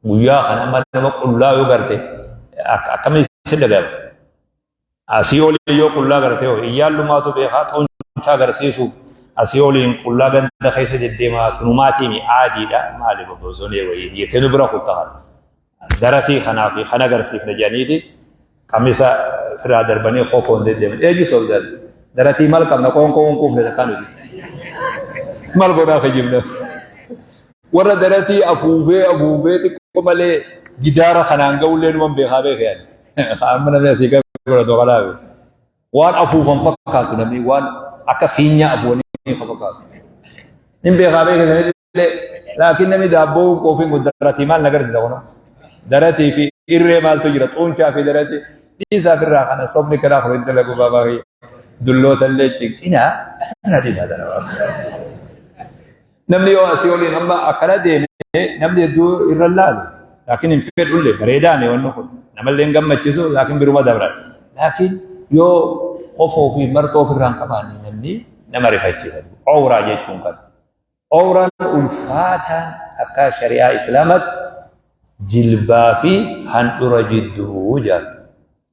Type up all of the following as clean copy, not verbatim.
Guyyaa kana amma nama qullaa yoo garte akkamiin si dhaga'ama? Asii olii yoo qullaa garte hoo iyyaallumaatu beekaa xuunchaa agarsiisu asii oliin qullaa ganda keessa deddeemaa tunumaatiimi aadiidha maali bobosonee wayii jettee nu bira kutta kana. Daratii kanaa fi kana agarsiifna jedhaniiti qamisa firaa darbanii kofoon deddeeman. Eenyu sobdan? Daratii maal qabna qoonqoo hin quufne takkaa nuti. Maal godhaa kijibna? Warra daratii afuufee afuufee xiqqoo malee gidaara kanaan ga'ullee numan beekaa beeka yaani. Amma namni asii gadi godhatu kanaaf. Waan afuufan fakkaatu namni waan akka fiinyaa afuufanii fakkaatu. Hin beekaa beeka sanillee laakiin namni daabboo hin quufin kun daratii maal na agarsiisa kunoo. Daratii fi irree maaltu jira xuunchaa fi daratii dhiisaa firraa kana sobni kanaa kun hin dalagu baabaa kiyya. Dulloota illee cinqinaa kana dhiisaa dalagaa. Namni yoo asii oliin amma akkana deeme namni hedduu irra laalu. Laakiin hin fedhullee bareedaame wanni kun namallee hin gammachiisu laakiin biruma dabra. Laakiin yoo kofoo fi marxoo ofirraa hin qabaanne namni nama rifachiisa. Owraa jechuun kana. Owraan ulfaataan akka shari'aa Islaamatti jilbaa fi handhura jidduu jedhan.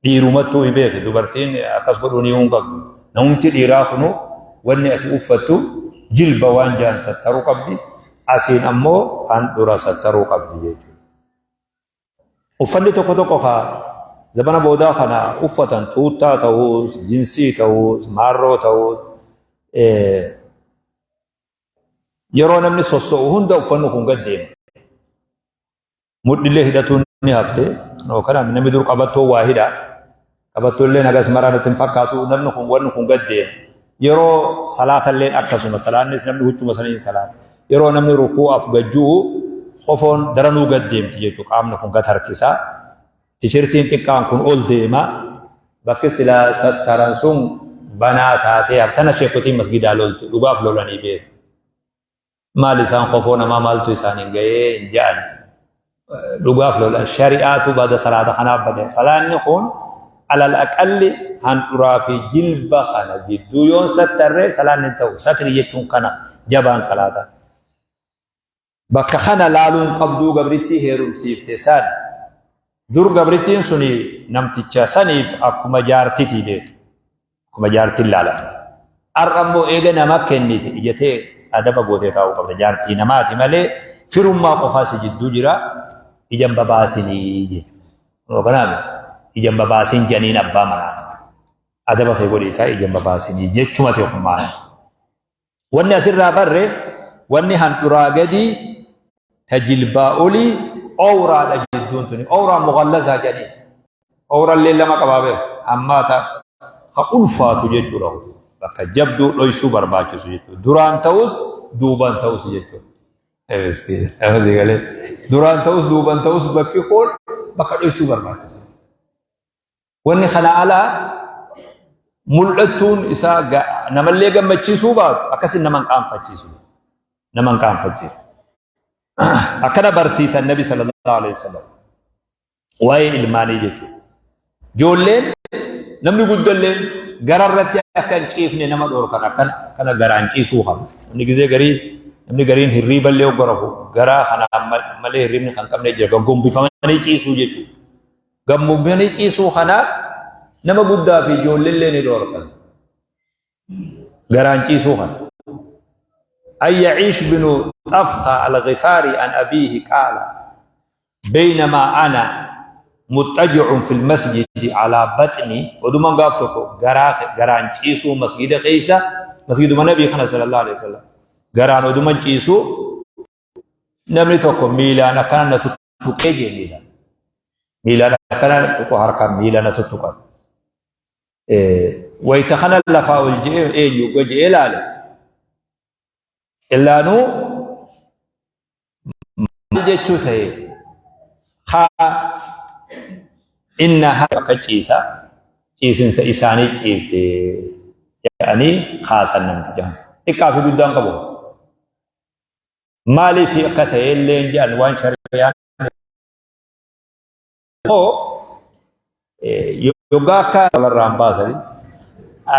Dhiirumattuu hin beeki dubartiin akkas godhuu ni hin qabdu. Namumti dhiiraa kunu wanni ati uffattu jilba waan jaan sattaruu qabdi. Asiin ammoo handhura sattaruu qabdi jechuudha. Uffanni tokko tokko kaa zamana boodaa kana uffatan tuuttaa ta'uus, jinsii ta'uus, maarroo ta'uus yeroo namni sosso'u hunda uffanni kun gad deema. Mudhillee hidhatuun ni hafte. Kanoo kana namni dur qabattoo waa hidha. Qabattoo illee hagas maraa natti hin fakkaatu. Namni kun wanni kun gad deema. Yeroo salaatalleen akkasuma salaannis namni huccuma saniin salaata. Yeroo namni rukuu'aaf gad ju'u kofoon daranuu gad deemti jechuudha. Qaamni kun gad harkisa. Tishirtiin xiqqaan kun ol deema. Bakki silaa sattaran sun banaa taatee haftana sheekotiin masgidaa loltu dhugaaf lolanii beeku. Maal isaan kofoo namaa maaltu isaaniin ga'ee hin ja'an. Dhugaaf lolan shari'aatu bada salaata kanaaf bade. Salaanni kun alal aqalli handhuraa fi jilba kana jidduu yoon sattarree salaanni hin ta'u. Satri jechuun kana jabaan salaata. Bakka kana laaluun qabduu gabrittii heerumsiifte san dur gabrittiin suni namticha saniif akkuma jaartitii beeku. Akkuma jaartiin laalamti. Har'a immoo eega nama kennite ija tee adaba gootee taa'uu qabda. Jaartii namaati malee firummaa qofaa si jidduu jira ija hin babaasinii jechuudha. Kanaaf ija hin babaasin jedhaniin abbaa manaa kana. Adaba kee godhii taa'e ija hin babaasinii jechuma ta'e kun maal? Wanni asirraa barre wanni handhuraa gadii ta jilbaa olii owraadha jidduun tuni. Owraa mughallazaa jedhanii. Owrallee lama qabaa beeku. Ammaa ta ka ulfaatu jechuudha. Bakka jabduu dhoysuu barbaachisu jechuudha. Duraan ta'us duubaan ta'us jechuudha. Duraan ta'us duubaan ta'us bakki kun bakka dhoysuu barbaachisu. Wanni kana alaa mul'achuun isaa namallee gammachiisuu baatu akkasiin nama hin qaanfachiisu. Nama hin qaanfachiisu. Akkana barsiisan Nabi sallallahu alaihi wasallam. Waa'ee ilmaanii jechuudha. Ijoolleen namni guddalleen gara irratti akka hin ciifne nama dhoorkan akkana akkana garaan ciisuu qaba. Namni gizee garii namni gariin hirriiballee hogga rafu garaa kana malee hirriibni kan qabne jira gaggombifamanii ciisuu jechuudha. Gammoojjanii ciisuu kana nama guddaa fi ijoolleellee ni dhoorkan. Garaan ciisuu kana. An Yaciish binu Xafqa al-Ghifaari an abiihi qaala baynamaa ana muxxaji'un fil masjidi alaa baxni oduman gaaf tokko garaa garaan ciisuu masgida keessa masgiduma nabii kana sallallahu alaihi wasallam garaan oduman ciisuu namni tokko miilaan akkana na tuttuqee jee miilaan. Miilaan akkana tuqu harkaan miila na tuttuqan. Wayita kana lafaa ol je'ee eenyu uga je'ee laale. Illaanuu maal jechuu ta'e haa inna haa akka ciisa ciisinsa isaanii ciifte jedhanii kaasan namticha. Xiqqaa fi guddaan qabu. Maaliif akka ta'e illee hin jedhan waan shari'aan immoo yoggaa akka walirraan baasanii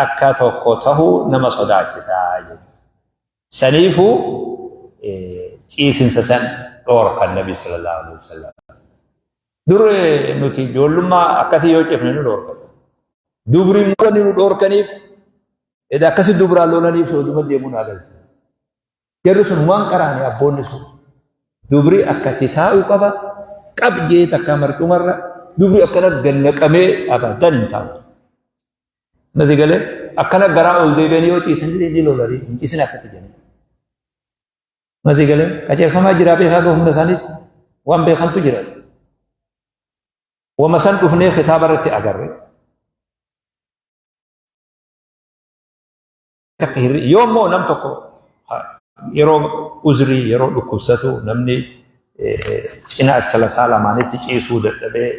akka tokko tahuu nama sodaachisaa jechuudha. Saniifuu ciisinsa san dhoorkan Nabi sallallahu alaihi wasallam. Dur nuti ijoollummaa akkasii yoo cifne nu dhoorkan. Dubri wanni nu dhoorkaniif eda akkasi dubraan lolaniif sooduma deemuu nu agarsiisa. Jarri sun waan qaraane abboonni sun. Dubri akkatti taa'uu qaba. Qab jee takka marcumarra dubri akkana gannaqamee abadan hin taa'u. Nasi galee akkana garaa ol deebi'anii yoo ciisan illee ni lolanii hin ciisin akkatti jedhanii. Nasi galee qajeelfamaa jiraa beekaa gahu humna isaaniitti waan beekantu jira. Wama san dhufnee kitaaba irratti agarre. Akka hirri yoo immoo nam tokko yeroo uzrii yeroo dhukkubsatu namni cinaacha lasaa lamaanitti ciisuu dadhabee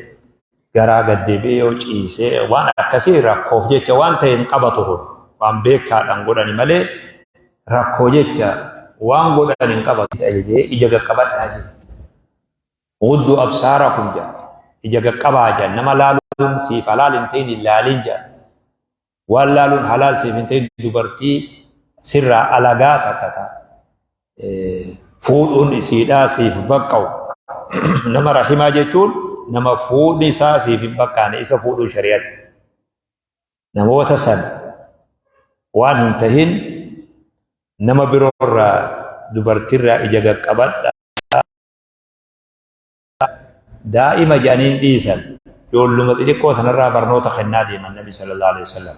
garaa gad deebi'ee yoo ciisee waan akkasii rakkoof jecha waan ta'e hin qabatu kun waan beekaadhaan godhani malee rakkoo jecha waan godhan hin qabatu. Ajajee ija qaqqabadhaa jedhe. Guddu absaarakum jedha. Ija qaqqabaa jedha. Nama laaluun siif halaal hin ta'in hin laalin jedha. Waan laaluun halaal siif hin ta'in dubartii sirraa alagaa takka ta fuudhuun isiidhaa siif baqqa'u. Nama rahimaa jechuun nama fuudhni isaa siif hin baqqaane isa fuudhuun shari'atti. Namoota san waan hin tahin nama biroorraa dubartiirraa ija qaqqabadha. Daa'ima jedhanii hin dhiisan. Ijoolluma xixiqqoo sanarraa barnoota kennaa deeman Nabi sallallahu alaihi wasallam.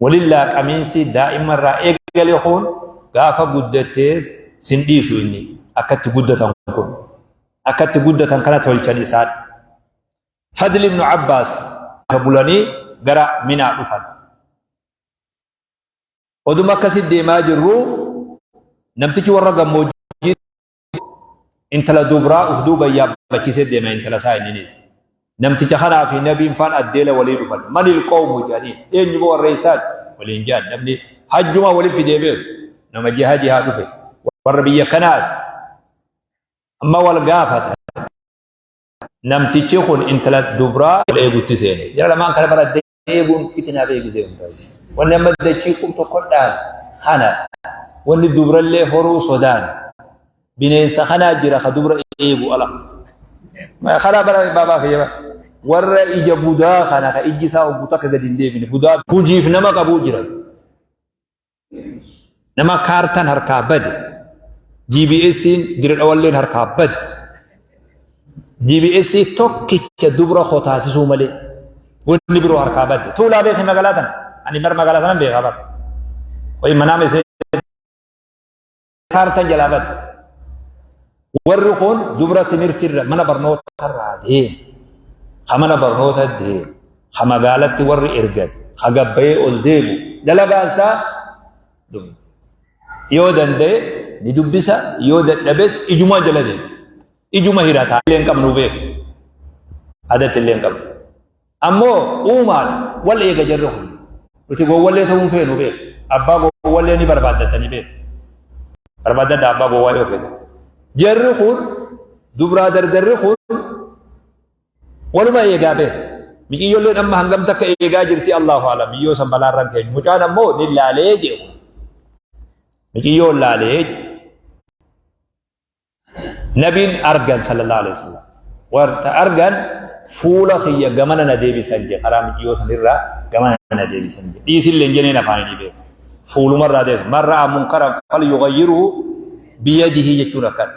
Walin laaqamiinsi daa'ima irraa eegale kun gaafa guddattees sin dhiisu inni akkatti guddatan kun. Akkatti guddatan kana tolchan isaan. Fadli ibnu Abbaas bulanii gara Minaa dhufan. Oduma akkasi deemaa jirru namtichi warra gammoojjii intala dubraa uf duuba yaabbachiisee deema intala isaa inninis. Namticha kanaa fi nabiin faan addeela walii dhufan. Manil qawmu jedhanii eenyu boo warra isaati waliin jedhan namni hajjuma waliin fidee beeku nama jiha jihaa dhufe warra biyya kanaati. Amma wal gaafata. Namtichi kun intala dubraa eegutti seene. Jara lamaan kana bara eeguun fitinaa beeksisee hundaa'u. Wanni amma dachii qub tokko dhaan kana wanni dubrallee horuu sodaan bineensa kanaa jira ka dubra eegu ala. Kanaa bara baabaa kiyya bara. Warra ija budaa kana ka ijji isaa oggu takka gadi hin deebine budaa hujiif nama qabuu jira. Nama kaartaan harkaa bade GBS'n dira dhawalleen harkaa bade GBS tokkicha dubra koo taasisuu malee wanni biroo harkaa bade. Tuulaa beekni magaalaa tana. Ani bar magaalaa tana beekaa bar. Wayi manaa mesee kaartaan jalaa bade. Warri kun dubra timirtirra mana barnootarraa deema. Ka mana barnoota deema. Ka magaalatti warri ergate. Ka gabbayee ol deemu. Dalagaan isaa dubra. Yoo danda'e ni dubbisa yoo dadhabes ijumaa jala deema. Ijuma hirataa illee hin qabnu beeku. Adatti illee hin qabnu. Ammoo uumaan wal eega jarri kun. Nuti gowwallee ta'uu hin feenu beeku. Abbaa gowwallee ni barbaaddatanii beeku. Barbaaddadha abbaa gowwaa yoo feetan. Jarri kun dubraa dardarri kun waluma eegaa beeku. Miciyyolleen amma hangam takka eegaa jirti Allahu alam. Biyyoo san balaarran keenya. Mucaan ammoo ni laalee jedhu. Miciyyoon laalee jedhu. Nabiin argan sallallahu alaihi wasallam. Warta argan fuula kiyya gamana na deebisan je karaa miciyyoo sanirraa gamana na deebisan je. Dhiisillee hin jeneen afaan hin beeku. Fuulumarraa deebisan. Man ra'a munkaran falyughayyirhu biyadihi jechuun akkan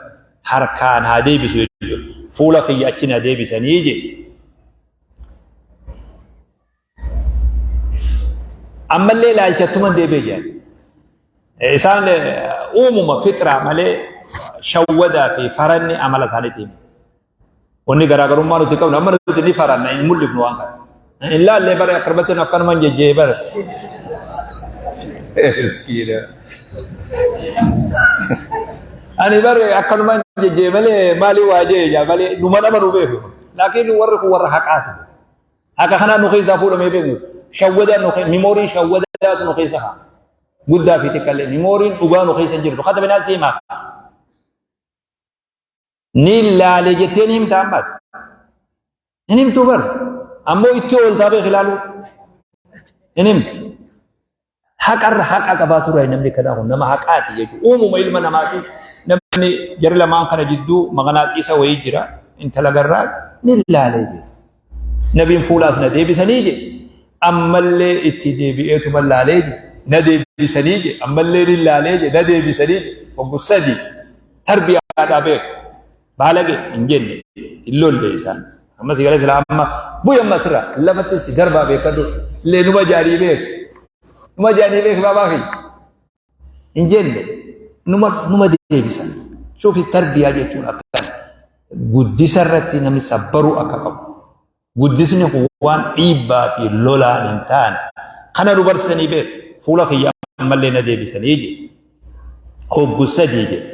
harkaan haa deebisu jechuudha. Fuula kiyya achi na deebisanii je. Ammallee ilaalchattuman deebi'e jedhan. Isaan uumuma fixraa malee shawwadaa fi faranni amala isaaniitiin. Wanni garaagarummaa nuti qabnu amma nuti ni faranna hin mul'ifnu waan kana. Hin laallee bara akkanumatti akkanuman jejjee bara. Miskiina. Ani bare akkanuman jejjee malee maalii waa jee jaa malee numa nama nu beeku. Laakiin warri kun warra haqaati. Haqa kanaa nu keessaa fuudhamee beeknu. Shawwadaa nu mimooriin shawwadaatu nu keessa haa. Guddaa fi xiqqallee mimooriin dhugaa nu keessa hin jirtu. Kata binaan siimaa. Ni laalee jettee ni himta ammaati. Hin himtuu bar. Ammoo itti ooltaa beek ilaaluu. Hin himtu. Haqarra haqa qabaatu irraa namni kanaa kun nama haqaati jechuudha. Uumuma ilma namaati. Namni jarri lamaan kana jidduu maqanaaxiisa wayii jira. Intala garraa. Ni laalee jedhe. Nabiin fuulaas na deebisanii jedhe. Ammallee itti deebi'eetuma laalee jedhe. Na deebisanii jedhe. Ammallee ni laalee jedhe. Na deebisanii jedhe. Hoggu sadi tarbiyaadhaa beeku. Baalage hin jenne hin lolle isaan. Amma si galee silaa amma bu'i amma asirraa lafatti si darbaa beekadhu. Illee numa jaarii beeku. Numa jaanii beeku baabaa kiyya. Hin jenne numa numa deebisan. Suufi tarbiyaa jechuun akkana. Guddisa irratti namni sabbaruu akka qabu. Guddisni kun waan dhiibbaa fi lolaan hin taane. Kana nu barsiisanii beeku. Fuula kiyya ammallee na deebisanii jedhe. Hoggu sadii jedhe.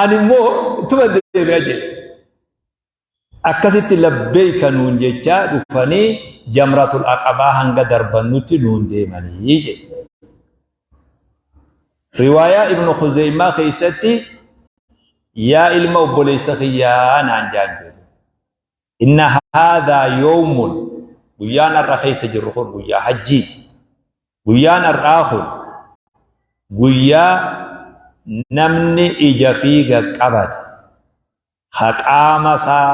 Ani immoo ittuma deebi'a jedhe. Akkasitti labbeeyka nuun jechaa dhufanii jamratul aqabaa hanga darbannutti nuun deemanii jedhe. Riwaayaa Ibnu Khuzeymaa keessatti yaa ilma obboleessa kiyyaa naan jaan jedhe. Inna haadhaa yawmun guyyaan har'a keessa jirru kun guyyaa hajjiiti. Guyyaan har'aa kun guyyaa namni ija fiiga qabate ka qaama isaa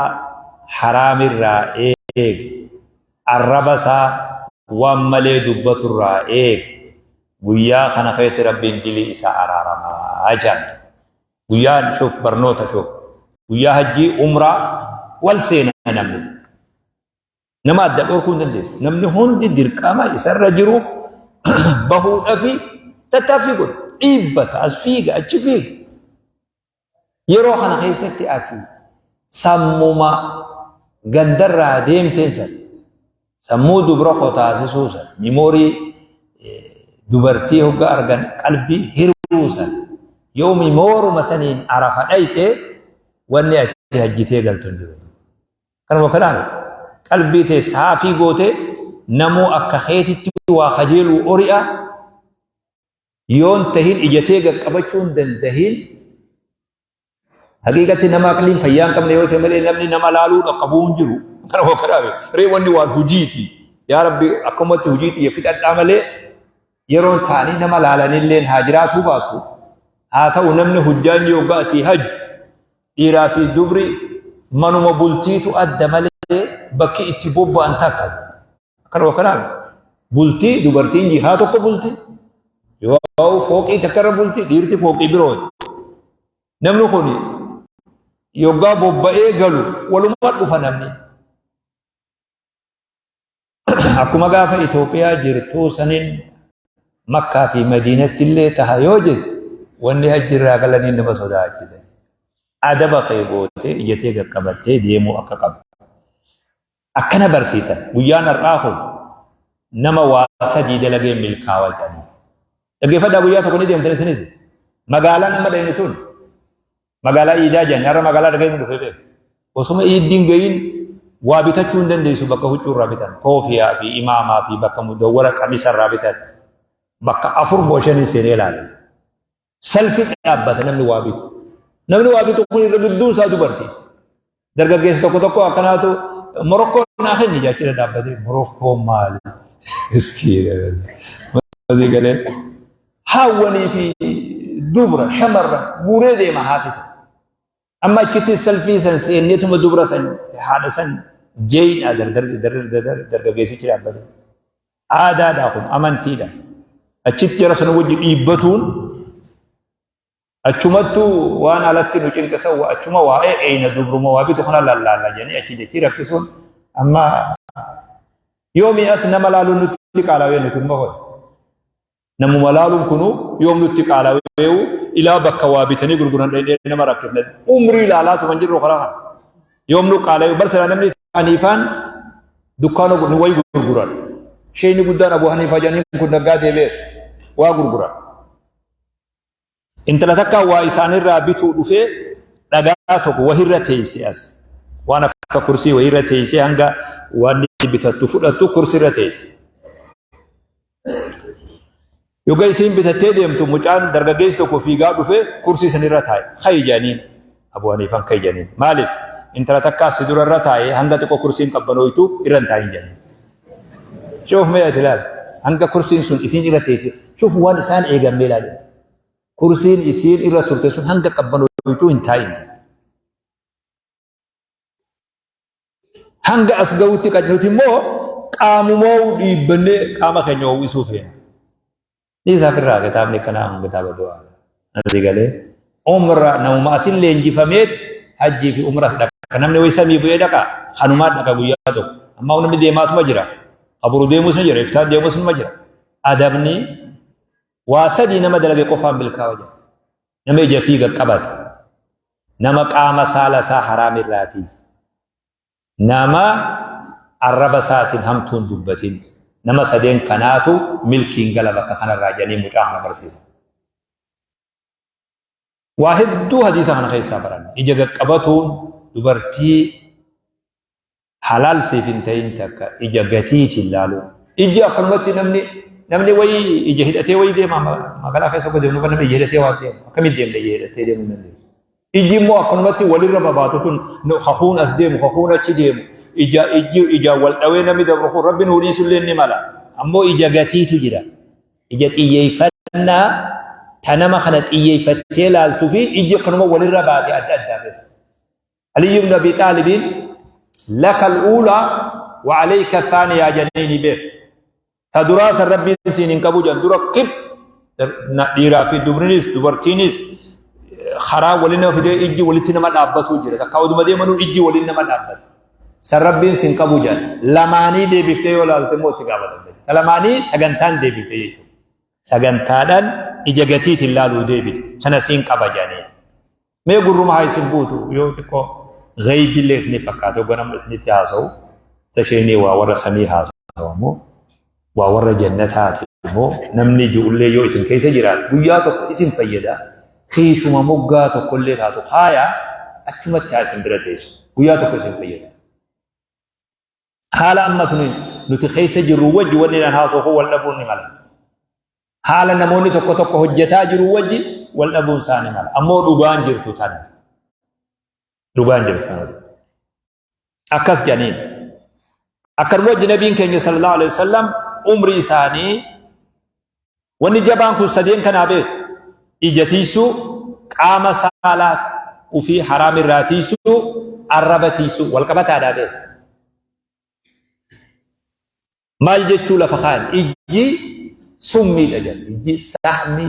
haraamirraa eege arraba isaa waan malee dubbaturraa eege guyyaa kana keessatti Rabbiin dilii isaa araaramaa jedhan. Guyyaan shuuf barnoota shuuf guyyaa hajjii umraa wal seena namni. Nama adda dhorkuu hin dandeessu. Namni hundi dirqama isarra jiru bahuudhafi tattaaffii godha. Dhiibbata, as fiiga, achi fiiga. Yeroo kana keessatti ati sammuma gandarraa deemteen san sammuu dubra koo taasisuu san mimoorii dubartii hogga argan qalbii hiruu san yoo mimooruma saniin arafa dhayxe wanni ati hajjitee galtu hin jiru. Kanuma kanaan qalbii tee saafii gootee namuu akka keetitti waa kajeeluu ori'a yoon tahin ija tee qaqqabachuu hin dandahin haqiiqatti nama aqliin fayyaa hin qabne yoo ta'e malee namni nama laaluu dhaqqabuu hin jiru. Kanuma kanaan ree wanni waan hujiiti. Yaa Rabbi akkumatti hujii xiyya fixadhaa malee yeroon ta'anii nama laalanilleen haa jiraatuu baatu. Haa ta'u namni hujjaan yoggaa asii hajju Dhiiraa fi dubri manuma bultiitu adda malee bakki itti bobba'an takka. Akkanuma kanaan bultii dubartiin jihaa tokko bulti yoo fooqii takka irra bulti dhiirti fooqii birooti. Namni kun yoggaa bobba'ee galu waluma dhufa namni. Akkuma gaafa Itoophiyaa jirtuu saniin Makkaa fi Madiinatti illee taha yoo jette wanni hajji irraa galanii nama sodaachisa. Adaba kee gootee ija tee qaqqabattee deemuu akka qabdu. Akkana barsiisan guyyaan har'aa kun nama waa sadii dalagee milkaawa jedhanii. Dhaggeeffadhaa guyyaa tokko ni deemtan isinis. Magaalaan amma dhayne tun Magaalaa iidaa jedhani har'a magaalaa dhageenyu dhufee beeku. Osuma iiddiin gahiin waa bitachuu hin dandeessu bakka huccuu irraa bitan. Koofiyaa fi imaamaa fi bakka mudawwara qamisa irraa bitan. Bakka afur moo shanii seenee ilaale. Salfi dhaabbata namni waa bitu. Namni waa bitu kun irra gidduun isaa dubartii. Dargaggeessi tokko tokko akkanaatu Morokkoo naa kenni jechuudha dhaabbatee Morokkoo maali? Miskiina. Masii galee haawwanii fi dubra shamarra guuree deema haati tokko. Amma achitti salfii san seenneetuma dubra san haadha san jeeyidha dargaggeessichi dhaabbatee. Aadaadha kun amantiidha. Achitti jara sana wajji dhiibbatuun Achumattuu waan alatti nu cinqisan achuma waa'ee eeyna dubruma waa bitu kana lallaalla jedhanii achi jechii rakkisuun amma yoomii as nama laaluun nutti qaalawee nuti immoo ho'i. Namuma laaluun kunuu yoom nutti qaalaweewu ilaa bakka waa bitanii gurguran dheedhee nama rakkifne umrii laalaatu kan jirru karaa kana. Yoom nu qaalawee bar silaa namni Haniifaan dukkaana wayi gurguran. Sheeyni guddaan Abu Haniifaa jedhanii kun naggaadee beeku waa gurguran. Intala takka waa isaanirraa bituu dhufee dhagaa tokko wahirra teeyse as. Waan akka kursii wahirra teeysee hanga waan bitattu fudhattu kursirra teeyse. Yoga isiin bitattee deemtu mucaan dargaggeessi tokko fiigaa dhufee kursii sanirra taa'e. Ka'i jedhaniin. Abu Haniifaan ka'i jedhaniin. Maaliif? Intala takkaa si dura irra taa'e hanga xiqqoo kursiin qabbanooytu irra hin taa'in jedhaniin. Shuuf mee ati ilaali. Hanga kursiin sun isiin irra teesse. Shuuf waan isaan eegan mee ilaali. Kursiin isiin irra turte sun hanga qabbanooytuu hin taa'in. Hanga as ga'utti nuti immoo qaamumoo dhiibbannee qaama keenya ho'isuu feena. Dhiisaa firraa kitaabni kanaa kun kitaaba du'aa. Asii galee umra namuma asin leenjifameet hajjii fi umras dhaqa. Namni wayi samii bu'ee dhaqa kanumaa dhaqa guyyaa tokko. Amma namni deemaatuma jira. Qaburu deemus ni jira, iftaan deemus ni jira. Adabni waa sadii nama dalage qofaan milkaa'a jira. Nama ija fi qaqqabate. Nama qaama saala isaa haraam irraatii. Nama arraba isaatiin hamtuu hin dubbatin. Nama sadeen kanaatu milkiin gala bakka kanarraa jedhanii mucaa kana barsiisan. Waa hedduu hadiisa kana keessaa baranna. Ija qaqqabatuun dubartii halaal siif hin ta'in takka ija gatiitiin laaluu. Ijji akkanumatti namni namni wayii ija hidhatee wayii deema magaalaa keessa akka deemnu namni ija hidhatee waan deemu akkamitti deemna ija hidhatee deemuu hin dandeessu. Ijji immoo akkanumatti walirra babaatu tun kakuun as deemu kakuun achi deemu ija ijji ijaan wal dhawee namni dabru kun rabbi nuu dhiisullee ni mala. Ammoo ija gatiitu jira. Ija xiyyeeffannaa ta nama kana xiyyeeffattee laaltuu fi ijji akkanuma walirra baate adda addaa beeku. Aliyyi ibn Abi Xaalibiin laka al-uulaa wa alayka thaaniyaa jedhanii ni beeku. Ta duraa san rabbiin siin hin qabu jedhan dura qib dhiiraa fi dubrinis dubartiinis karaa waliin nama fidee ijji walitti nama dhaabbatu jira. Takka oduma deemanuu ijji waliin nama dhaabbata. San rabbiin siin qabu jedhan. Lamaanii deebiftee yoo laalte immoo itti gaafatamte. Ta lamaanii sagantaan deebifte jechuudha. Sagantaadhaan ija gatiitiin laaluu deebite. Kana siin qaba jedhanii. Mee gurruma haa isin buutu yoo xiqqoo gheeybillee isiniif fakkaate hogga namni isinitti haasa'u isa isheenii waa warra samii haasa'u ammoo waa warra jannataati immoo namni ji'ullee yoo isin keessa jiraate guyyaa tokko isin fayyada kiishuma moggaa tokkollee taatu haaya achumatti haa isin bira teessu guyyaa tokko isin fayyada. Haala amma tuni nuti keessa jirru wajji wanni nan haasoo kun wal dhabuun ni mala. Haala namoonni tokko tokko hojjetaa jiru wajji wal dhabuun isaa ni mala. Ammoo dhugaan jirtu tana. Dhugaan jirtu tana. Akkas jedhaniin. Akkanuma wajji nabiin keenya sallallahu alaihi wasallam umrii isaanii wanni jabaan kun sadeen kanaa beeku. Ija tiisuu, qaama saalaa ofii haraam irraa tiisuu, arraba tiisuu wal qabataadhaa beeku. Maal jechuu lafa kaayan? Ijji summiidha jedhan. Ijji sahmi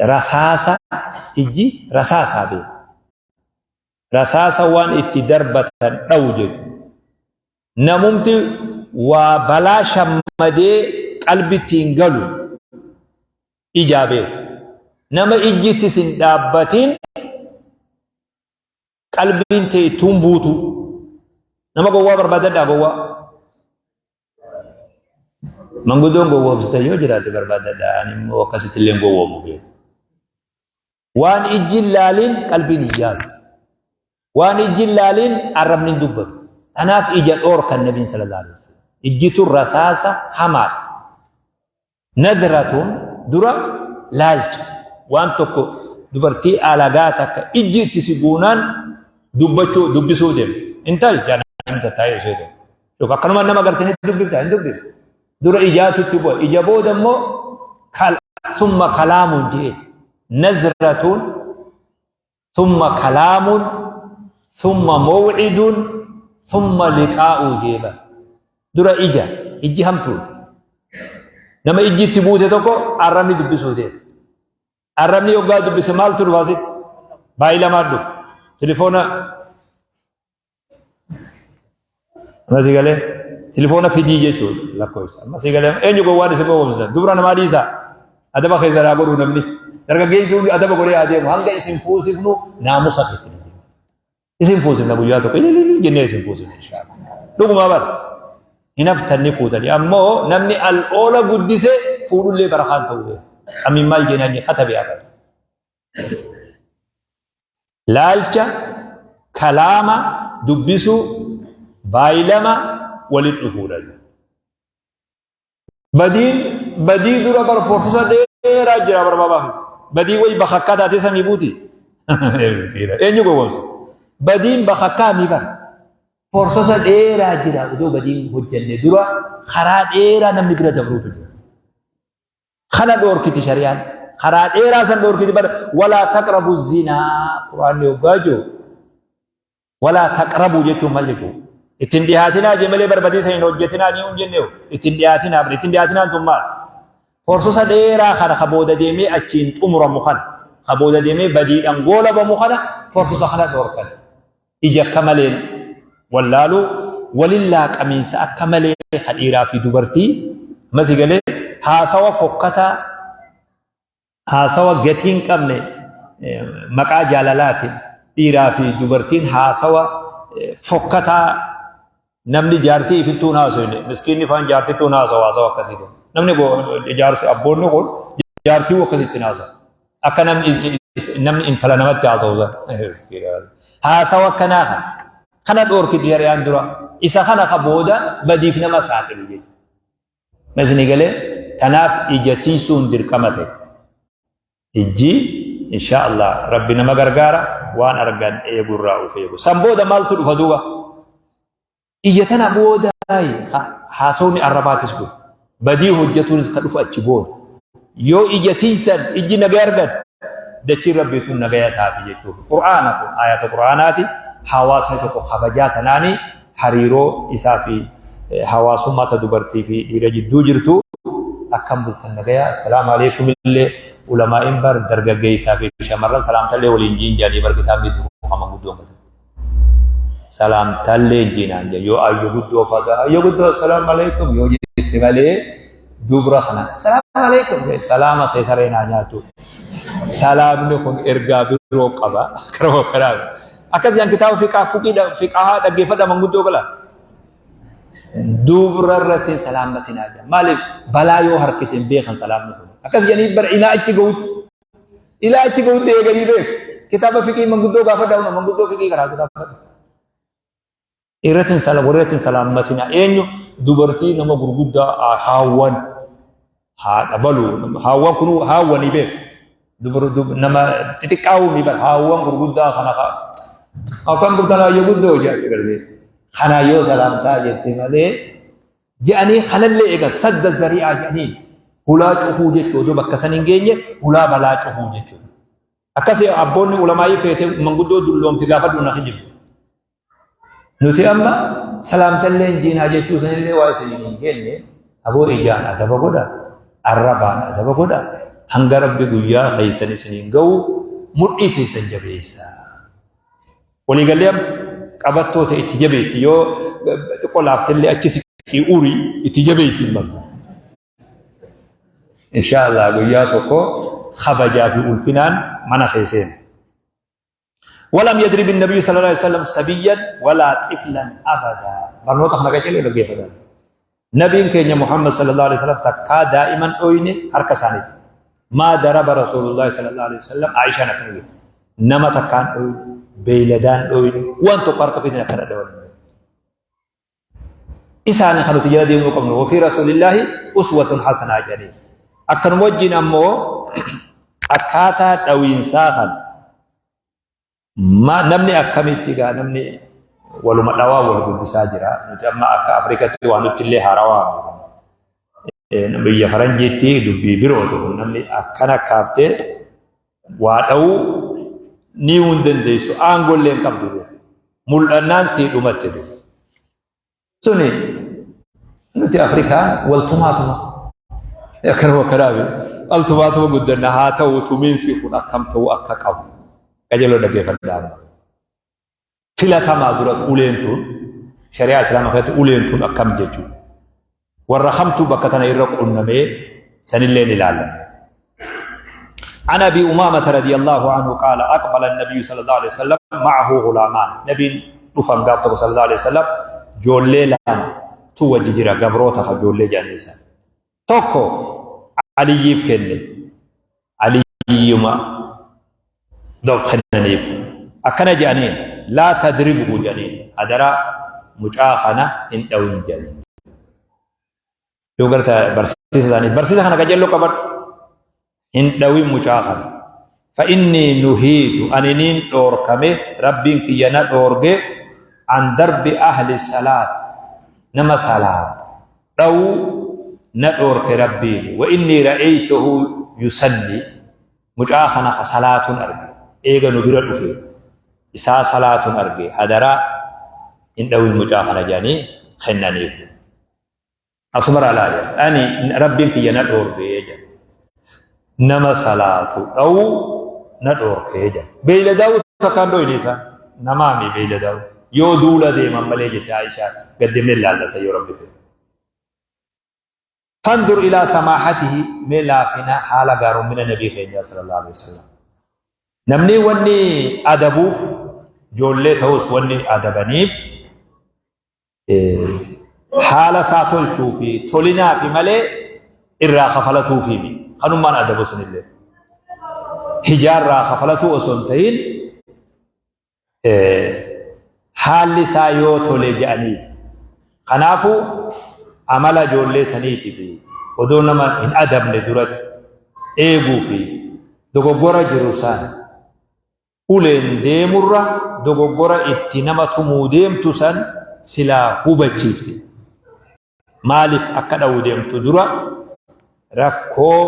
rasaasa ijji rasaasaa beeku. Rasaasa waan itti darbatan dhawu jechuudha. Namumti waa balaa shammadee qalbitti hin galu ijaa beeku. Nama ijji itti sin dhaabbatin qalbiin tee ittuun buutu. Nama gowwaa barbaadadhaa gowwaa. Manguddoon gowwoomsitan yoo jiraate barbaadadhaa. Ani immoo akkasitti illee gowwoomu beeku. Waan ijji hin laalin qalbiin hin yaadu. Waan ijji hin laalin arrabni hin dubbatu. Kanaaf ija dhoorkan nabiin sallallahu alaihi wasallam. Ijji tun rasaasa hamaadha. Nadratun dura laalcha. Waan tokko dubartii alagaa takka ijji itti si buunaan dubbachuu dubbisuu deemte. Intal jaan tattaa'ee ishee deemte. Yookaan akkanuma nama gartanii dubbifta hin dubbiftu. Dura ijaatu itti bu'a. Ija booda immoo summa kalaamuun jedhee nazratun summa kalaamuun summa mawcidun summa liqaa'uu jee bara. Dura ija ijji hamtuudha. Nama ijji itti buute tokko arrabni dubbisuu deema. Arrabni yoggaa dubbise maaltu dhufa asitti? Baay'ilamaan dhufa. Tilifoona Amma si galee tilifoona fidii jechuudha lakkoofsa. Amma si galee eenyu gowwaan isin gowwoomsisan dubra namaa dhiisaa adaba keessa haa godhuu namni dargaggeessi hundi adaba godhee haa deemu hanga isin fuusifnu naamusa keessa ni deemu. Isin fuusifna guyyaa tokko ililili jennee isin fuusifna inshaallah. Dhugumaa bara hin haftan ni fuutanii ammoo namni al oola guddise fuudhullee barakaan ta'uu beeku. Amiin maal jennaan katabe abada. Laalcha, kalaama, dubbisuu, baay'ilama walitti dhufuudha. Badiin badii dura bar porsisa dheeraa jira barbaabaa. Badii wayi bakakkaa taatee samii buuti. Miskiina. Eenyu gowwoomsa? Badiin bakakkaa mi bara. Porsasa dheeraa jira odoo badiin hojjenne dura karaa dheeraa namni bira dabruutu jira. Kana dhoorkiti shari'aan. Karaa dheeraa san dhoorkiti bar walaa taqrabu zinaa quraanni hoggaa jiru. Walaa taqrabu jechuun maal jechuudha? Ittiin dhihaatinaa jee malee barbadiisa hin hojjetinaa ni hin jenne ittiin dhihaatinaa ittiin dhihaatinaan tun maal? Horsosa dheeraa kana ka booda deemee achiin xumuramu kana ka booda deemee badiidhaan goolabamu kana horsosa kana dhorkan. Ija akka maleen wallaaluu walin laaqamiinsa akka malee ka dhiiraa fi dubartii masi galee haasawa fokkataa haasawa gatii hin qabne maqaa jaalalaatiin dhiiraa fi dubartiin haasawa fokkataa namni jaartii ifittuu hin haasofne miskiinni faan jaartittuu hin haasawu haasawa akkasii kun namni jaarsi abboonni kun jaartii akkasitti hin haasawu akka namni namni intala namatti haasawu san haasawa akkanaa kana kana dhoorkiti shari'aan dura isa kana ka booda badiif nama saaxilu jechuudha. Isinii galee tanaaf ija tiisuun dirqama ta'e. Ijji insha Allah rabbi nama gargaara waan argan eegurraa of eegu. San booda maaltu dhufa duuba? Ija tana booda haasawni arrabaatis dhufa. Badii hojjetuunis ka dhufu achi booda. Yoo ija tiisan ijji nagaya argate dachiin rabbii tun nagaya taati jechuudha. Qur'aana kun ayata qur'aanaati. Hawaasni tokko kabajaa tanaanii hariiroo isaa fi hawaasummaa ta dubartii fi dhiira jidduu jirtu akkam bultan nagaya assalaamu alaikum illee ulamaa'iin bar dargaggeessaa fi shamarran salaamtallee waliin jiin jedhanii bar kitaabni duruu kama guddoon gata salaamtallee jiinaan jedhan yoo ayyo guddoo fata ayyo guddoo assalaamu alaikum yoo jette malee dubra kana assalaamu alaikum salaama kee saree naa nyaatu salaamni kun ergaa biroo qaba karoo karaa Akkas jedhan kitaaba fiqaa fuqii fiqahaa dhaggeeffadha manguddoo gala. Dubra irratti salaammatinaa jedhan. Maaliif balaa yoo harkise hin beekan salaamni kun. Akkas jedhanii bara ilaa achi gahutti. Ilaa achi gahutti eeganii beeku. Kitaaba fiqii manguddoo gaafadha hunda manguddoo fiqii karaa gaafadha. Irratti hin salaam warra irratti hin salaammatinaa eenyu dubartii nama gurguddaa haawwan haadha balu haawwan kunuu haawwanii beeku. Nama xixiqqaa'uu mi bara haawwan gurguddaa kana kaa akkam bultan haayyo guddoo jedhatti garbee kana yoo salaamtaa jette malee jedhanii kanallee eegan sadda zari'aa jedhanii hulaa cufuu jechuu odoo bakka san hin geenye hulaa balaa cufuu jechuudha. Akkasii abboonni ulamaa'ii feete manguddoo dulloomte gaafadhu na kijibsu. Nuti amma salaamtallee hin jiinaa jechuu sanillee waa isin hin geenye aboo ijaan adaba godha arrabaan adaba godha hanga rabbi guyyaa keessan isiniin ga'u mudhii teessan jabeessa. Waliigallee amma qabattoo ta'e itti jabeessi yoo xiqqoo laaftellee achi siqii urii itti jabeessi hin malu. Inshaa Allah guyyaa tokko kabajaa fi ulfinaan mana kee seena. Walam yadrib nabiyyu sallallahu alaihi wasallam sabiyyan walaa xiflan abada. Barnoota kana qaceeloo dhaggeeffatan. Nabiin keenya Muhammad sallallahu alaihi wasallam takkaa daa'iman dhoyne harka isaaniiti. Maa daraba Rasuulullahi sallallahu alaihi wasallam Aishaan akkana jette. Nama takkaan dhoyne, beeyladaan dhoyne, waan tokko harka ofiitiin akkana dhawan hin beeku. Isaani kan nuti jala deemuu qabnu wafii rasuulillaahi uswatun hasanaa jedhanii. Akkanuma wajjin ammoo akkaataa dhawiinsaa kan ma namni akkamitti egaa namni waluma dhawaa wal guddisaa jira. Nuti amma akka Afrikatti waan nutti illee haarawaa biyya faranjiitti dubbii birootu kun namni akkana kaaftee waa dhawuu ni hin dandeessu aangollee hin qabdu. Mul'annaan sii dhumatte duuba. Suni nuti Afrikaan wal tumaatuma. Akkanuma kanaaf wal tumaatuma guddanna haa ta'u tumiinsi kun akkam ta'uu akka qabu. Qajeeloo dhaggeeffadhaa amma. Filatamaa dura uleen tun shari'aa Islaamaa keessatti uleen tun akkam jechuudha. Warra kamtu bakka tana irra qunnamee sanillee ni ilaallame. عن أبي أمامة رضي الله عنه قال أقبل النبي صلى الله عليه وسلم معه غلامان نبي رفن قابته صلى الله عليه وسلم جولي لما تو ججرا قبروتها جولي جانيسا توكو علي كني aliyyuma kennaniif akkana jedhaniin laa tadribhu jedhaniin hadaraa mucaa kana hin dhawin jedhaniin yoo garta barsiisa isaanii barsiisa kana qajeelloo qabadhu hin dhawin mucaa kana فإني نهيت أني نين دوركمه ربين كي ينا دورجه عن درب أهل الصلاة نما صلاة dhawuu na dhoorke Rabbiin wa innii ra'aytuhu yusalli mucaa kana ka salaatuun arge eega nu bira dhufe isaa salaatuun arge hadaraa Hin dhawin mucaa kana jedhanii kennaniif. Asumara alaa jedha. Ani Rabbiin kiyya na dhoorge jedha. Nama salaatu dhawuu na dhoorke jedha. Beeyladaa'uu takkaan dhoyne isaan. Namaami beeyladaa'uu. Yoo duula deeman malee jette Aishaan. Gad deemnee ilaalla yoo Rabbi fedhe. Fandur ilaa samaahatihi mee laafina haala gaaroommina nabii keenyaa sallallahu alaihi wasallam. Namni wanni adabuuf ijoollee ta'us wanni adabaniif haala isaa tolchuu fi tolinaafi malee irraa kafalatuufi miti. Kanummaan adabu sunillee. Hijaarraa kafalatuu osoo hin ta'in haalli isaa yoo tole jedhanii. Kanaafuu amala ijoollee saniitiif odoo nama hin adabne duratti eeguu fi dogoggora jiru san uleen deemurra dogoggora itti nama tumuu deemtu san silaa hubachiifte. Maaliif akka dha'uu deemtu dura rakkoo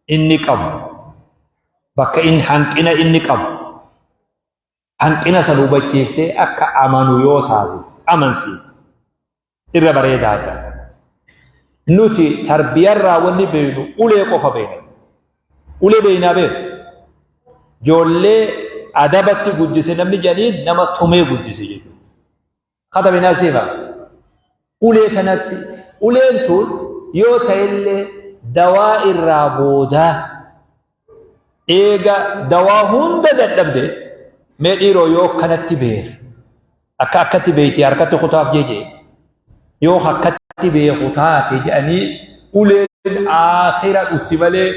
inni qabu bakka inni hanqina inni qabu hanqina san hubachiiftee akka amanu yoo taasifte amansiifte irra bareedaa ta'a. Nuti tarbiyarraa wanni beeknu ulee qofa beekna. Ulee beeknaa beeku. Ijoollee adabatti guddise namni jedhaniin nama tumee guddise jechuudha. Katabinaa siifa. Ulee tanatti uleen tun yoo ta'ellee dawaa irraa boodaa eega dawaa hunda dadhabde mee dhiiroo yoo kanatti beeke akka akkatti beekti harkatti kutaaf jee yoo akkatti beeku taate jedhanii uleen aakhira dhufti malee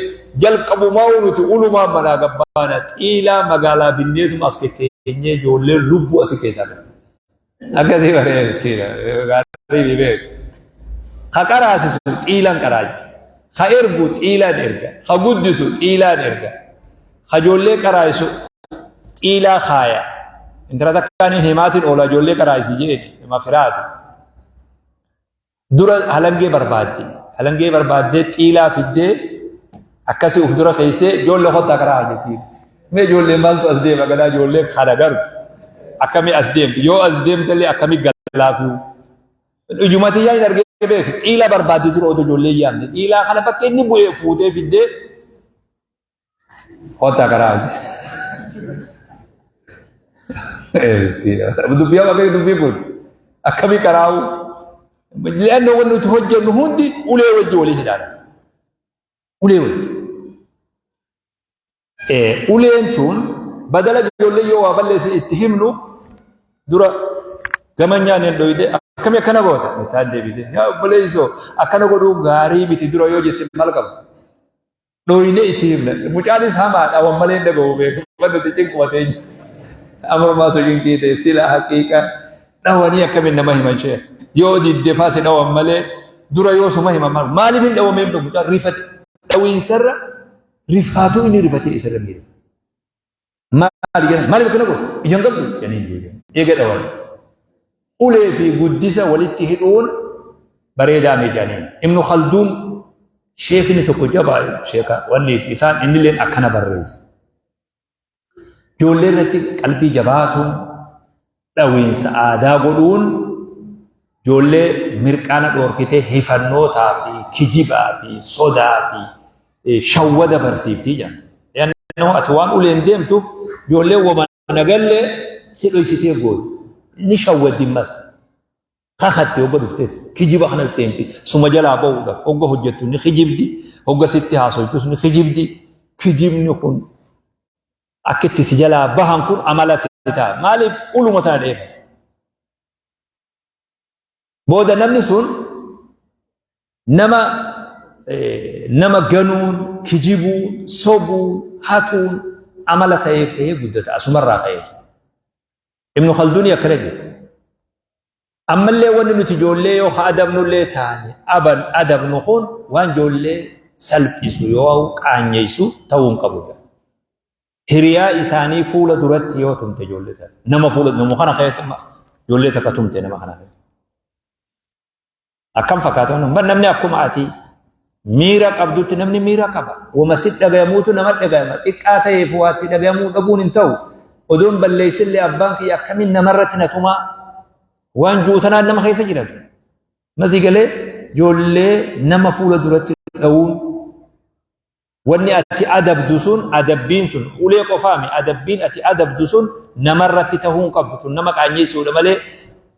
jalqabumaa nuti ulumaan manaa gabbaana xiilaa magaalaa binneetuma as kekkeenyee ijoolleen lubbuu asi keessaa qabu. Akkasii baree miskiina gaarii ni beeku. Ka qaraasisu xiilaan qaraaja. Ka ergu xiilaan erga. Ka guddisu xiilaan erga. Ka ijoollee qaraa'isu xiilaa kaaya. Intala takkaan hin himaatiin oola ijoollee qaraa'isi jeen hima firaati. Dura halangee barbaaddi. Halangee barbaaddee xiilaa fiddee akkasii uf dura keessee ijoollee kottaa karaa jettiin. Mee ijoollee maaltu as deema ganaa ijoollee kana garu akkamii as deemti yoo as deemtellee akkamii galaafiu. Ijumati yaa hin argee beeku xiilaa barbaaddi dura odoo ijoollee yaamne xiilaa kana bakka inni bu'ee fuutee fiddee kottaa karaa jetti. Dubbii amma beeku dubbii kun akkamii qaraa'u. Le'annoo wanni nuti hojjennu hundi ulee wajji walii hidhaadha. Ulee wajji. Uleen tun badala ijoollee yoo waa balleessi itti himnu dura gama nyaaneen dhoyde akkamii akkana goota jettaan deebite. Yaa obboleessoo akkana godhuun gaarii miti dura yoo jette maal qaba? Dhoyne itti himna. Mucaanis hamaadha waan malee hin dhagahu beeku. Nuti cinquma teenya. Amrumaatu cinqii ta'e sila haqiiqa dhawanii akkamiin nama himan shee. Yoo didde faa si dhawan malee dura yoo suma himan maal maaliif hin dhawamee hin mucaan rifate dhawiinsarra rifaatuu inni rifatee isarra miidhe. Maali jedhan maaliif akkana gootu ija hin qabdu jedhanii hin deebi'an. Eega dhawan. Ulee fi guddisa walitti hidhuun bareedaa mee jedhaniin. Ibnu Khalduun sheekni tokko jabaa sheeka wanni isaan innilleen akkana barreesse. Ijoollee irratti qalbii jabaatuun dhawiinsa aadaa godhuun ijoollee mirqaana dhoorkitee hifannootaa fi kijibaa fi sodaa fi shawwada barsiiftii jedhan. Yannoo ati waan uleen deemtuuf ijoollee wama nagallee si dhoysitee gootu. Ni shawwaddi mas. Kakatti hogga dhuftes kijiba kana seenti suma jalaa ba'uudhaaf hogga hojjettu ni kijibdi hogga sitti haasoytus ni kijibdi kijibni kun akka itti si jalaa bahan kun amala ta'a. Maaliif uluma tana dheefa. Booda namni sun nama nama ganuun, kijibuun, sobuun, hatuun amala ta'eef ta'ee guddata asumarraa ka'ee. Ibnu Khalduunii akkana jedhe. Ammallee wanni nuti ijoollee yoo ka adabnullee taane aban adabnu kun waan ijoollee salphisu yoo qaanyeessu ta'uu hin qabu. Hiriyaa isaanii fuula duratti yoo tumte ijoollee tana nama fuula nama kana keessatti ijoollee takka tumte nama kana keessatti. Akkam fakkaata wannan bar namni akkuma ati miira qabdutti namni miira qaba. Wama si dhagayamuutu nama dhagayama. Xiqqaa ta'eef waa itti dhagayamuu dhabuun hin ta'u. Odoon balleessillee abbaan kiyya akkamiin namarratti na tumaa? Waan juutanaan nama keessa jiratu. Masii galee ijoollee nama fuula duratti dha'uun wanni ati adabdu sun adabbiin tun ulee qofaami adabbiin ati adabdu sun namarratti tahuu hin qabdu tun nama qaanyeessuudha malee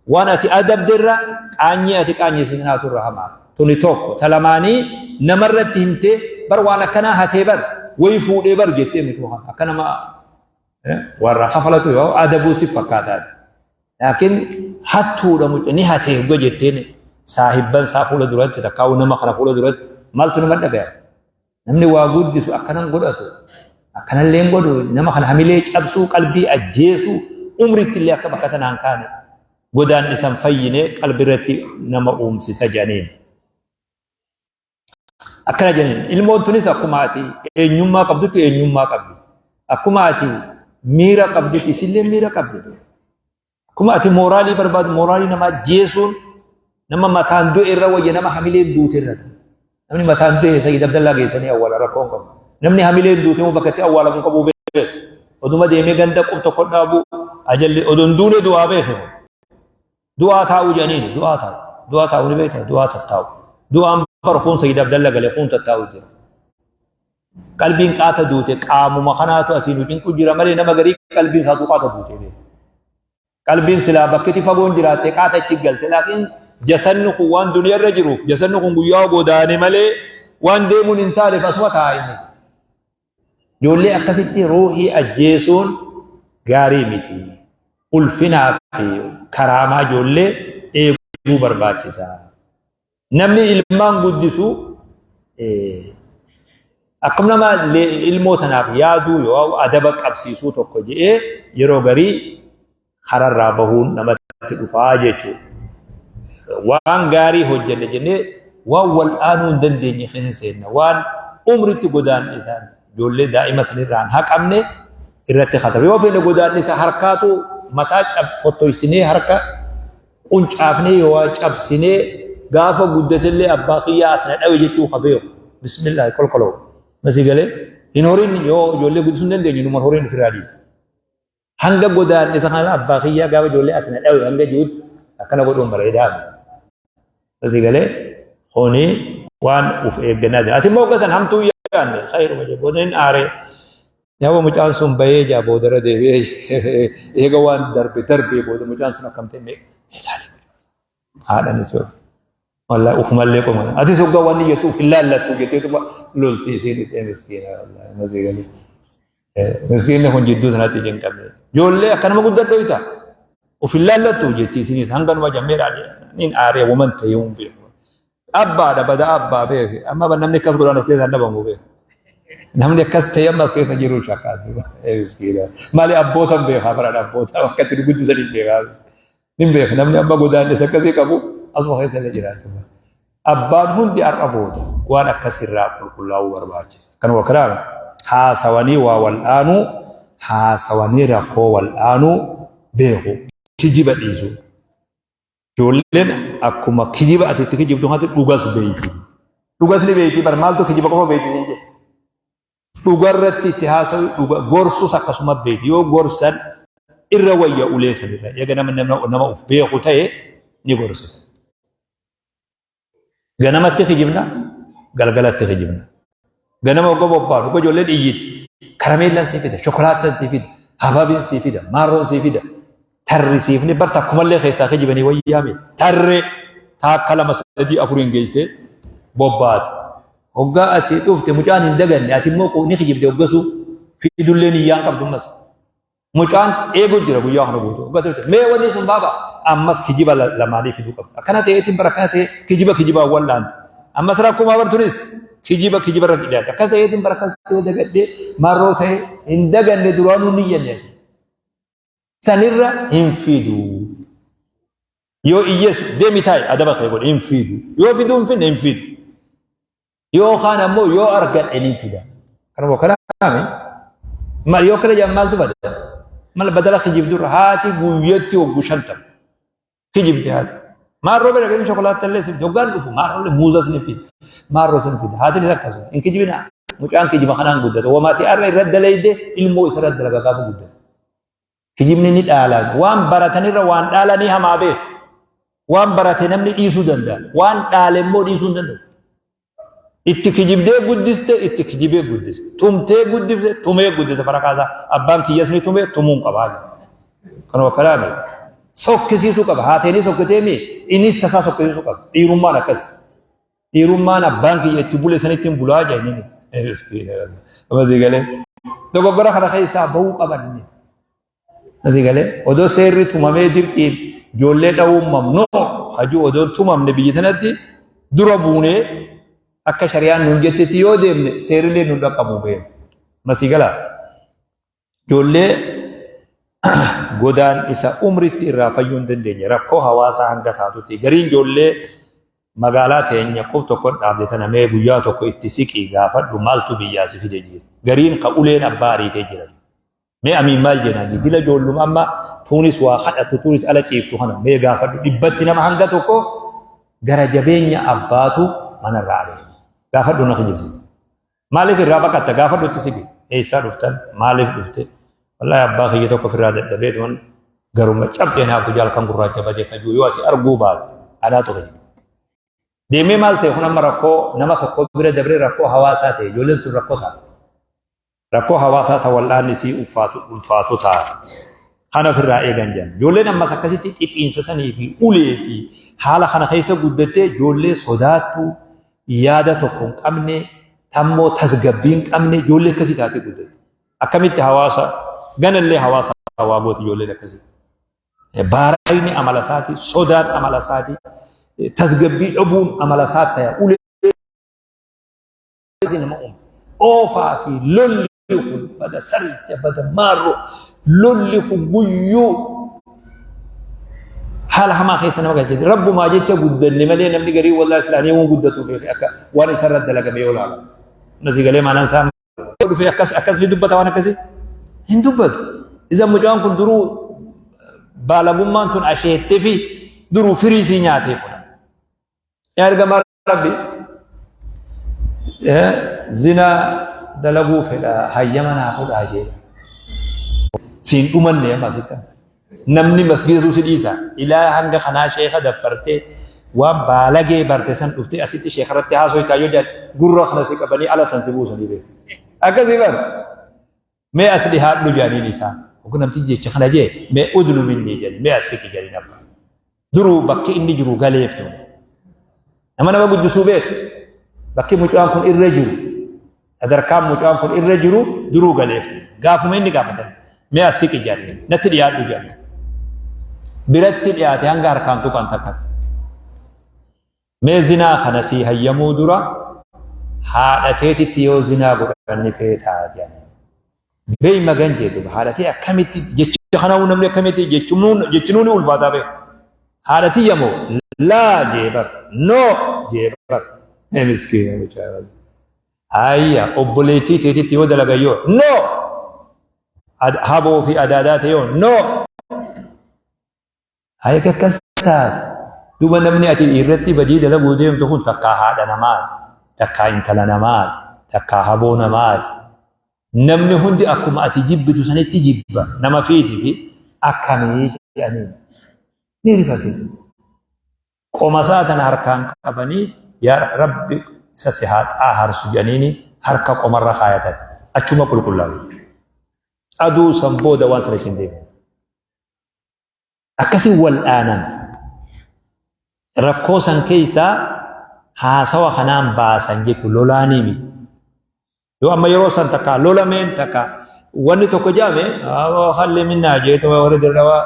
waan ati adabderra qaanyee ati qaanyeessinaatu irra hamaa tuni tokko ta lamaanii namarratti himtee bar waan akkanaa hatee bar wayi fuudhee bar jettee miti waan akka nama warra kafalatu yoo adabuu si fakkaataati. Laakiin hattuudha mucaa ni hatee hogga jetteen saahibban isaa fuula duratti takkaa'uu nama kana fuula duratti maaltu nama dhagaya. Namni waa guddisu akkanan godhatu akkanallee hin godhu nama kana hamilee cabsuu qalbii ajjeesuu umritti illee akka bakka tanaan kaane godaannisan fayyine qalbii irratti nama uumsisa jedhaniin. Akkana jedhaniin ilmoon tunis akkuma ati eenyummaa qabdutti eenyummaa qabdi. Akkuma ati miira qabdutti isillee miira qabdi. Akkuma ati mooraalii barbaadu mooraalii namaa jeesuun nama mataan du'e irra wayya nama hamileen duute irra. Namni mataan du'e Sayyid Abdallaa geessanii awwaala rakkoon qabu. Namni hamileen duute immoo bakka itti awwaalamu qabu beeku. Oduma deemee ganda qub tokko dhaabu ajalli odoon duune du'aa beeku. Du'aa taa'uu jedhaniini du'aa taa'u. Du'aa taa'u ni beekta du'aa tattaa'u. Du'aan bar kuun Sayyid Abdalla gale kuun tattaa'u jira. Qalbiin qaata duute qaamuma kanaatu asii nu cinqu jira malee nama garii qalbiin isaatu qaata duute beeku. Qalbiin silaa bakkiti fagoon jiraatte qaata achi galte laakiin jasanni kun waan duniyaa irra jiruuf jasanni kun guyyaa godaane malee waan deemuun hin taaneef asuma taa'a inni. Ijoollee akkasitti ruuhii ajjeesuun gaarii miti. Ulfinaa fi karaamaa ijoollee eeguu barbaachisa. Namni ilmaan guddisu akkam nama ilmoo tanaaf yaaduu yoo adaba qabsiisuu tokko je'ee yeroo garii kararraa bahuun namatti dhufaa jechuudha. Waan gaarii hojjenne jennee waan wal'aanuu hin dandeenye keessa seenna. Waan umritti godaannisa ijoollee daa'ima sanirraa hin haqamne irratti katabe. Yoo fedhe godaannisa harkaatu mataa fottoysinee harka quncaafnee yoo waa cabsinee gaafa guddatellee abbaa kiyyaa as na dhawe jechuu ka beeku. Bismillaahi kolkoloo. Masii galee hin horin yoo ijoollee guddisuu hin dandeenye numa horiin ofirraa dhiisi. Hanga godaannisa kana abbaa kiyyaa gaafa ijoollee as na dhawe hanga jirutti akkana godhuun bareedaa miti. Asii galee kuni waan of eeggannaa jira. Ati immoo gosan hamtuu yaadne khayruma jedhu booda inni aaree. Yaaba mucaan sun bahee jaa boodarra deebi'ee eega waan darbe darbee booda mucaan sun akkam ta'e mee ilaali. Haadhanis yoo wallahi ufumallee qoma. Atis hoggaa waan jettu uf hin laallattu jetteetuma lolti isiin itti miskiina wallahi masii galee. Miskiinni kun jidduu sanatti ija hin qabne. Ijoollee akka nama guddaa dhoyta. Of hin laallattu jetti isinis hanganuma jammeedha niin aaree woman ta'ee hin beeku. Abbaadha badaa abbaa beeke. Amma namni akkas godhan as keessa hin dhabamu beeku. Namni akkas ta'e amma as keessa jiru shakkaatu. Miskiina. Maali abboota hin beekaa bara abboota akka itti guddisan hin beekaa. Hin beeku namni amma godaannisa akkasii qabu asuma keessa illee jiraatu. Abbaan hundi har'a booda waan akkasirraa qulqullaa'uu barbaachisa. Kanuma kanaan haasawanii waa wal'aanuu, haasawanii rakkoo wal'aanuu beeku. Kijiba dhiisuu. Ijoolleen akkuma kijiba ati itti kijibdu kanatti dhugas beeyti. Dhugas ni beeyti bar maaltu kijiba qofa beeyti siin jedhe. Dhugarratti itti haasawu dhuga gorsus akkasuma beeyti. Yoo gorsan irra wayya ulee sanirra. Eega nama nama of beeku ta'e ni gorsita. Ganamatti kijibna, galgalatti kijibna. Ganama hogga bobbaanu, hogga ijoolleen iyyiti. Karameellaan sii fida, shokolaattaan sii fida, habaabiin sii fida, maarroon sii fida. Tarrisiifne bar takkumallee keessaa kijibanii wayyaame. Tarree taakka lama sadii afuriin geessee bobbaate. Hoggaa ati dhufte mucaan hin daganne ati immoo ni kijibde hoggasuu fidullee niyyaan qabdu ammas. Mucaan eeguu jira guyyaa kana guutuu. Hoggaa ta'e mee wanni sun baaba ammas kijiba lamaanii fiduu qabda. Akkana ta'eetiin bara akkana ta'e kijiba kijibaan wal'aante. Ammas rakkoo bartunis kijiba kijiba irra hidhaate. Akkana ta'eetiin bara akkas ta'e dagadhee marroo ta'e hin daganne duraanuu ni jenne. Sanirra hin fidu. Yoo iyyees deemi taa'i adaba kee godhe hin fidu. Yoo fiduu hin finne hin fidu. Yoo kaan ammoo yoo argadhe ni fida. Kanuma kanaami maal yoo kana jedhan maaltu bada? Mal badala kijibdurra haati guyyatti hoggu 50 kijibdi haati. Maarroo bira gadi shokolaata illee siif hoggaan dhufu maarroo illee muuzas ni fida. Maarroo sin fida. Haatinis akkasuma hin kijibina. Mucaan kijiba kanaan guddata. Wamaati arra irra dalayde ilmoo isa irra dalaga gaafa guddatu. Kijibni ni dhaalaan waan baratanirra waan dhaalanii hamaa beeku. Waan barate namni dhiisuu danda'a. Waan dhaale immoo dhiisuu hin danda'u. Itti kijibdee guddiste, itti kijibee guddise. Tumtee guddifte, tumee guddise. Farakaasaa abbaan kiyyas ni tume, tumuun qabaa. Kanuma kalaame sokkisiisuu qaba. Haateenii sokkitee mi innis tasaa sokkisiisuu qaba. Dhiirummaan akkasi. Dhiirummaan abbaan kiyya itti bule sanitti hin bulaa jedhe innis. Amma galee dogoggora kana keessaa bahuu qaban inni. Asii galee odoo seerri tumamee dirqiin ijoollee dha'uun mamnuu hajuu odoo tumamne biyya sanatti dura buunee akka shari'aan nuun jettetti yoo deemne seerillee nuun dhaqqabu beenu. Masii galaa ijoollee godaan isa umritti irraa fayyuu hin dandeenye rakkoo hawaasaa hanga taatutti gariin ijoollee magaalaa teenya qub tokko dhaabde tana mee guyyaa tokko itti siqii gaafadhu maaltu biyyaa si fide jiru gariin ka uleen abbaa ariitee jiran. Mee amiin maal jenaan dila ijoolluma amma tuunis waa kadhatu tuunis ala ciiftu kana mee gaafadhu dhibbatti nama hanga tokko gara jabeenya abbaatu manarraa ari'e. Gaafadhu na kijibsiisa. Maaliif irraa baqatta gaafadhu itti siqi. Eessaa dhuftan maaliif dhufte wallaahi abbaa kiyya tokko ofirraa dadhabee tuman garuma cabxee naaf guyyaa halkan gurraacha badee kajuu yoo ati arguu baatu anaatu kijiba. Deemee maal ta'e kun amma rakkoo nama tokko bira dabree rakkoo hawaasaa ta'e ijoolleen sun rakkoo ta'a. Rakkoo hawaasaa ta wal'aanni isii ulfaatu ulfaatu ta'a. Kana ofirraa eegan jedhan. Ijoolleen ammas akkasitti xixiinsa sanii fi ulee fi haala kana keessa guddattee ijoollee sodaattuu yaada tokko hin qabne tammoo tasgabbii hin qabne ijoollee akkasii taatee guddatte. Akkamitti hawaasa ganallee hawaasa waa gooti ijoolleen akkasii. Baarayni amala isaati, sodaan amala isaati, tasgabbii dhabuun amala isaa ta'e ulee nama uume. Oofaa fi lolli kun bada saricha bada maarroo lolli kun guyyuu haala hamaa keessa nama galchite. Rabbumaa jecha guddanne malee namni garii wallaahi islaanii waan guddatu beeke akka waan isarra dalagame yoo laala. Nasii galee maanaan isaa dhufee akkas akkas ni dubbata waan akkasii hin dubbatu. Isa mucaan kun duruu baalagummaan tun asheettee fi duruu firii sii nyaatee kun. Yaa ergamaa Rabbi zinaa dalaguu fedha hayyama naa fudhaa jee. Siin dhumanne amma asitti. Namni masgiidatu si dhiisa. Ilaa hanga kanaa sheeka daffartee waan baalagee barte san dhuftee asitti sheeka irratti haasoytaa yoo jedhan gurra kana si qabanii ala san si buusanii beeku. Akkasii bar. Mee as dhihaadhu jedhaniin isaa. Oguu namtichi jecha kana jee mee udnu minnii jedhani mee as siqi jedhaniin abbaa. Duruu bakki inni jiru galeef ture. Nama nama guddisuu beeku. Bakki mucaan kun irra jiru sadarkaan mucaan kun irra jiru duruu galeef ture. Gaafuma inni gaafatan mee as siqi jedhaniin natti dhiyaadhu jedhaniin. Biratti dhiyaate hanga harkaan tuqan takkatti. Mee zinaa kana sii hayyamuu dura haadha teetitti yoo zinaa godhan ni feetaa jedhan. Beey magan jee duba haadha tee akkamitti jecha kana namni akkamitti jechinuu ni ulfaataa beeku. Haadha tiyya moo laa jee bar no jee bar. Mee miskiina mucaa. Hayya obboleettii teetitti yoo dalagan yoo no haboo fi adaadaa ta'e yoo no. Hayka akkas taate. Duuba namni ati irratti badii dalaguu deemtu kun takkaa haadha namaati, takkaa intala namaati, takkaa haboo namaati. Namni hundi akkuma ati jibbitu sanitti jibba nama fiiti fi akkamii jedhanii ni rifate. Qoma isaa tana harkaan qabanii yaa Rabbi isa si haa xaaharsu jedhaniini harka qomarra kaayatan achuma qulqullaa'u. Aduu san booda waan sana isin deebi'u. Akkasi wal'aanan. Rakkoo san keessaa haasawa kanaan baasan jechuun lolaanii miti. Yoo amma yeroo san takka lolameen takka wanni tokko jedhame halli minnaa jeetuma warri dirraba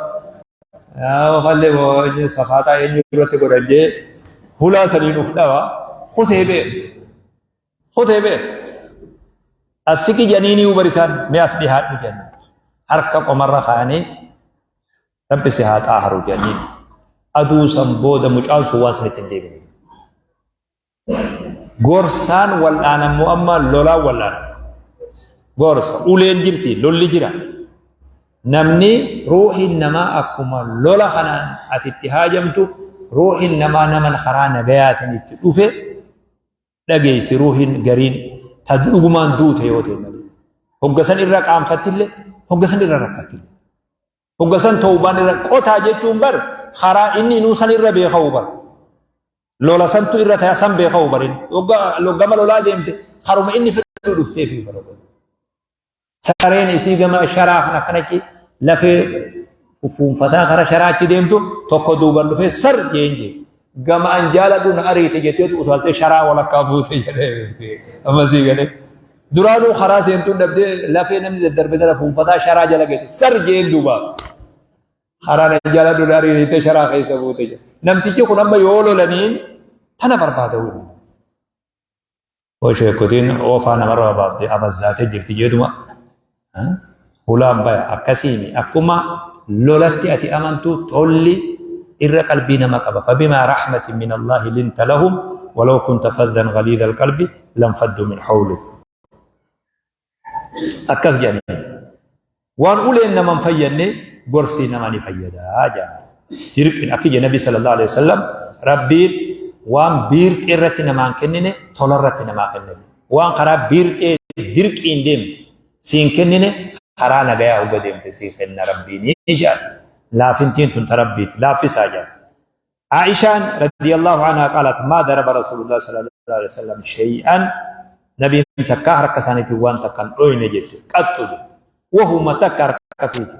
halli safaataa eenyu irratti godhan jee hulaa saniin uf dhawa kutee beeku. Kutee beeku. As siqi jedhanii ni hubarisaan mee as dhihaadhu jedhanii harka qomarra kaa'anii Rabbi si haa xaaharu jedhanii aduu san booda mucaan sun waan sanitti hin deebine. Gorsaan wal'aanammoo amma lolaan wal'aanama. Gorsa uleen jirti lolli jira. Namni ruuhiin namaa akkuma lola kanaan ati itti haajamtu ruuhiin namaa naman karaa nagayaatiin itti dhufe dhageessi ruuhiin gariin ta dhugumaan duute yoo ta'e malee. Hogga san irra qaanfattillee hogga san irra rakkattillee. Hogga san tawbaan irra qotaa jechuun bar Karaa inni inuu san irra beekawu bara. Lola santu irra taya san beekawu barin. Gama lolaa deemte karuma inni fedhu dhufteefi bara. Sareen isii gama sharaa kan akkanatti lafee fuunfataa kara sharaa achi deemtu tokko duuban dhufee sar jeen jee. Gama an jaaladhu na ariite jetteetu utaaltee sharaa walakkaa buute jedhee miskiin. Amma sii galee. Duraanuu karaa seentuun dhabdee lafee namni daddarbe sana fuunfataa sharaa jala geesse sar jeen duuba. Karaa na jaaladhu na ariite jettee sharaa keessa buute jedhe. Namtichi kun amma yoo lolaniin tana barbaada wili. Hoo sheekotiin oofaa namarra baabde abazzaatee jirti jeetuma. Hulaan baya akkasiimi akkuma lolatti ati amantu tolli irra qalbii nama qaba. Fabimaa rahmatin min Allaahi linta lahum walaw kunta faddan galiidha alqalbi lanfaddu min hawlik. Akkas jedhanii. Waan uleen nama hin fayyadne gorsi nama ni fayyada jedhan. Dirqin akki jedhe Nabi sallallahu alaihi wasallam Rabbiin waan biirxee irratti namaan kennine tola irratti namaa kennine. Waan karaa biirxee dirqiin deemte siin kennine karaa nagayaa hogga deemte sii kenna Rabbiin jedhan. Laafintiin tun ta Rabbiiti laaffisaa jedhan. Aishaan radiyallahu anhaa qaalat maa daraba Rasuulullah sallallahu alaihi wasallam shay'an nabiin takkaa harka isaaniitiin waan takka hin dhoyne jette qaxxu jette wahuma takka harka fiiti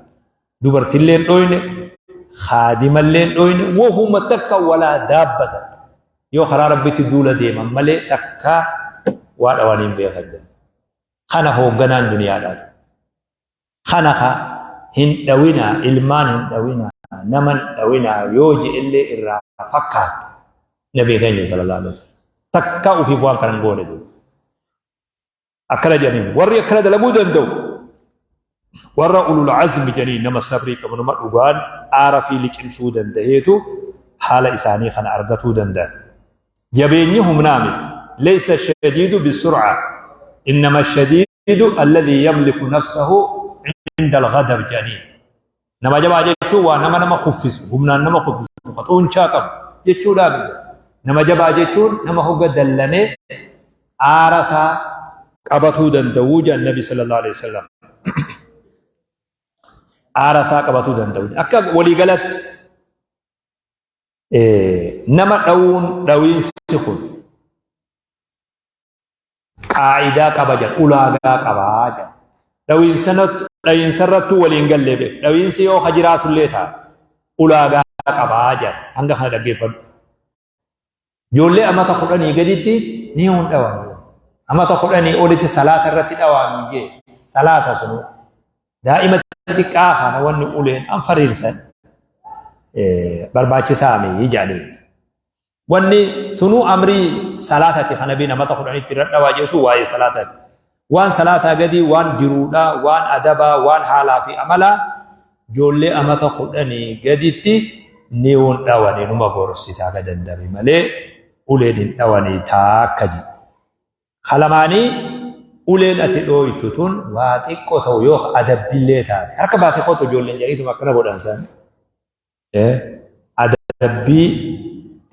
dubartillee hin dhoyne haadimallee hin dhoyne wahuma takka walaa daabbata yoo karaa rabbitti duula deeman malee takkaa waa dhawanii hin beekan jedhan kana hoogganaan duniyaadhaati Kana ka hin dhawinaa, ilmaan hin dhawinaa, nama hin dhawinaa yoo je'ellee irraa fakkaatu nabii keenya sallallahu alaihi wasallam. Takkaa ufiif waan kana hin goone duuba. Akkana jedhaniin warri akkana dalaguu danda'u warra ulul azmi jedhanii nama sabrii qabu nama dhugaan aara fi liqimsuu danda'eetu haala isaanii kana argatuu danda'a. Jabeenyi humnaa miti. Laysa shadiidu bisur'a. Innama shadiidu alladhii yamliku nafsahu inda al-ghadab jedhanii. Nama jabaa jechuun waa nama nama kuffisu, humnaan nama kuffisu, ka xuunchaa qabu jechuudhaa miti. Nama jabaa jechuun nama hogga dallanee aara isaa qabatuu danda'uu jedhan Nabi sallallahu alaihi wasallam. Aara isaa qabatuu danda'u. Akka waliigalatti nama dhawuun dhawiinsi kun qaa'idaa qaba jedha ulaagaa qaba jedha dhawiinsarrattuu waliin gallee beeku dhawiinsi yoo ka jiraatullee ta'a ulaagaa qabaa jedha hanga kana dhaggeeffadhu ijoollee amata 10 gaditti ni hin dhawan amata 10 olitti salaata irratti dhawaan jee salaata sunu daa'ima xixiqqaa kana wanni uleen an fariirsan barbaachisaa mii jedhanii Wanni tunuu amrii salaatati ka nabiin amata 10tti irra dhawaa jedhu sun waa'ee salaatati. Waan salaataa gadii waan jiruudhaa, waan adabaa, waan haalaa fi amalaa ijoollee amata 10 gaditti ni hun dhawani numa gorsita haga danda'ame malee uleen hin dhawani taakka jedhu. Ka lamaanii uleen ati dhooytu tun waa xiqqoo ta'u yoo adabbillee taate harka baasee kootu ijoolleen jedhaniituma akkana godhan san. Adabbii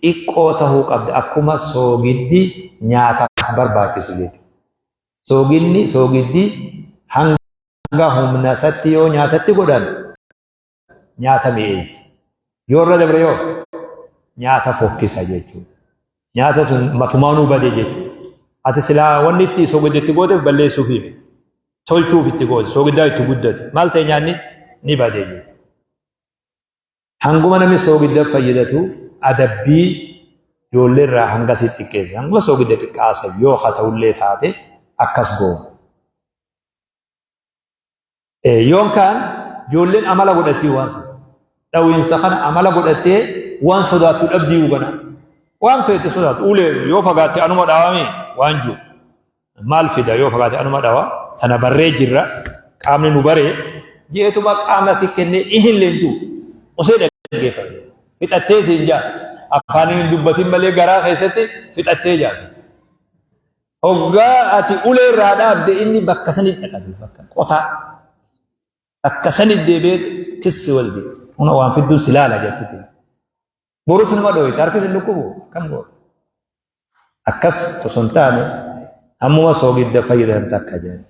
xiqqoo tahuu qabdi akkuma soogiddi nyaataaf barbaachisu jechuudha. Sooginni soogiddi hanga humna isatti yoo nyaatatti godhan nyaata mi'eessa. Yoo irra dabre yoo nyaata fokkisa jechuudha. Nyaata sun matumaanuu bade jechuudha. Ati silaa wanni itti soogidda itti gooteef balleessuufi miti. Tolchuuf itti goote soogiddaa itti guddate maal ta'e nyaanni ni bade jechuudha. Hanguma namni soogidda fayyadatu adabbii ijoollee irraa hangasii xiqqeessa. Hanguma soogidda xiqqaasa yoo haa ta'ullee taate akkas goona. Yoon kaan ijoolleen amala godhattii waan sana. Dhawiinsa kana amala godhattee waan sodaattu dhabdii hubana. Waan feete sodaattu ulee yoo fagaatte anuma dhaawame waan jiru. Maal fida yoo fagaate anuma dhawa tana barree jirra qaamni nu baree jeetuma qaama si kennee ihin leentu osee dhaggeeffate fixattee siin jaa afaaniin hin dubbatin malee garaa keessatti fixattee jaa hoggaa ati ulee irraa dhaabde inni bakka sanitti dhaqabe bakka qotaa bakka sanitti deebi'ee kissi waldi kuna waan fidduu si laala jechuudha. Borus numa dhooyta harkis hin dhukkubu akkam goota. Akkas osoo hin taane ammuma soogidda fayyadatan takka jedhan.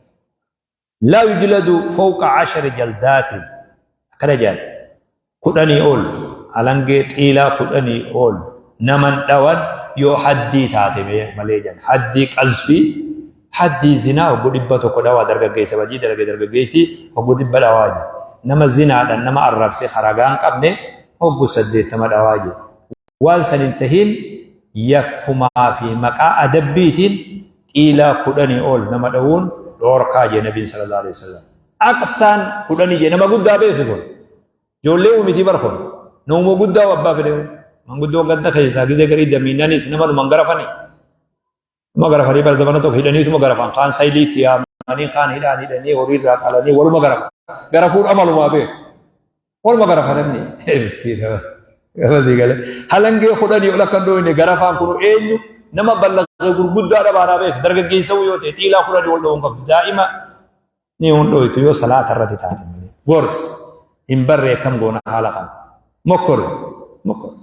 Laa yujladu fawqa cashari jaldaatin akkana jedhan 10 ol Halangee xiilaa 10 ol naman dhawan yoo haddii taate malee jedhan. Haddii qazfii, haddii zinaa hoggu 100 dhawaa dargaggeessa badii dalage dargaggeettii hoggu 100 dhawaa jedha. Nama zinaadhaan nama arrabse ka ragaa hin qabne hoggu 80 dhawaa jedha. Waan san hin tahin yakkumaa fi maqaa adabbiitiin xiilaa 10 ol nama dhawuun dhoorkaa jedhe Nabiin sallallahu alaihi wasallam. Aqsaan 10 jedhe nama guddaa beeki kun. Ijoollee mitii bar kun. Nama guddaa abbaa fedhe. Manguddoo ganda keessaa gizee garii damiinanis nama numan garafani. Nama garafanii bara zamana tokko hidhaniituma garafan. Kaan sayiliitti yaamanii kaan hidhaan hidhanii horii irraa qalanii waluma garafan. Garafuun amalumaa beeku. Waluma garafa namni. Miskiina. Galasii galee. Halangee 10 ol akka hin dhooyne garafaan kun eenyu nama ballaqee gurguddaa dhabaanaa beeka. Dargaggeessa yoo ta'e xiilaa 10 ol dha'uun qabdu. Daa'ima ni hin dhooytu yoo salaata irratti taate malee. Gorsi hin barree akkam goona haala kana. Mokkori. Mokkori.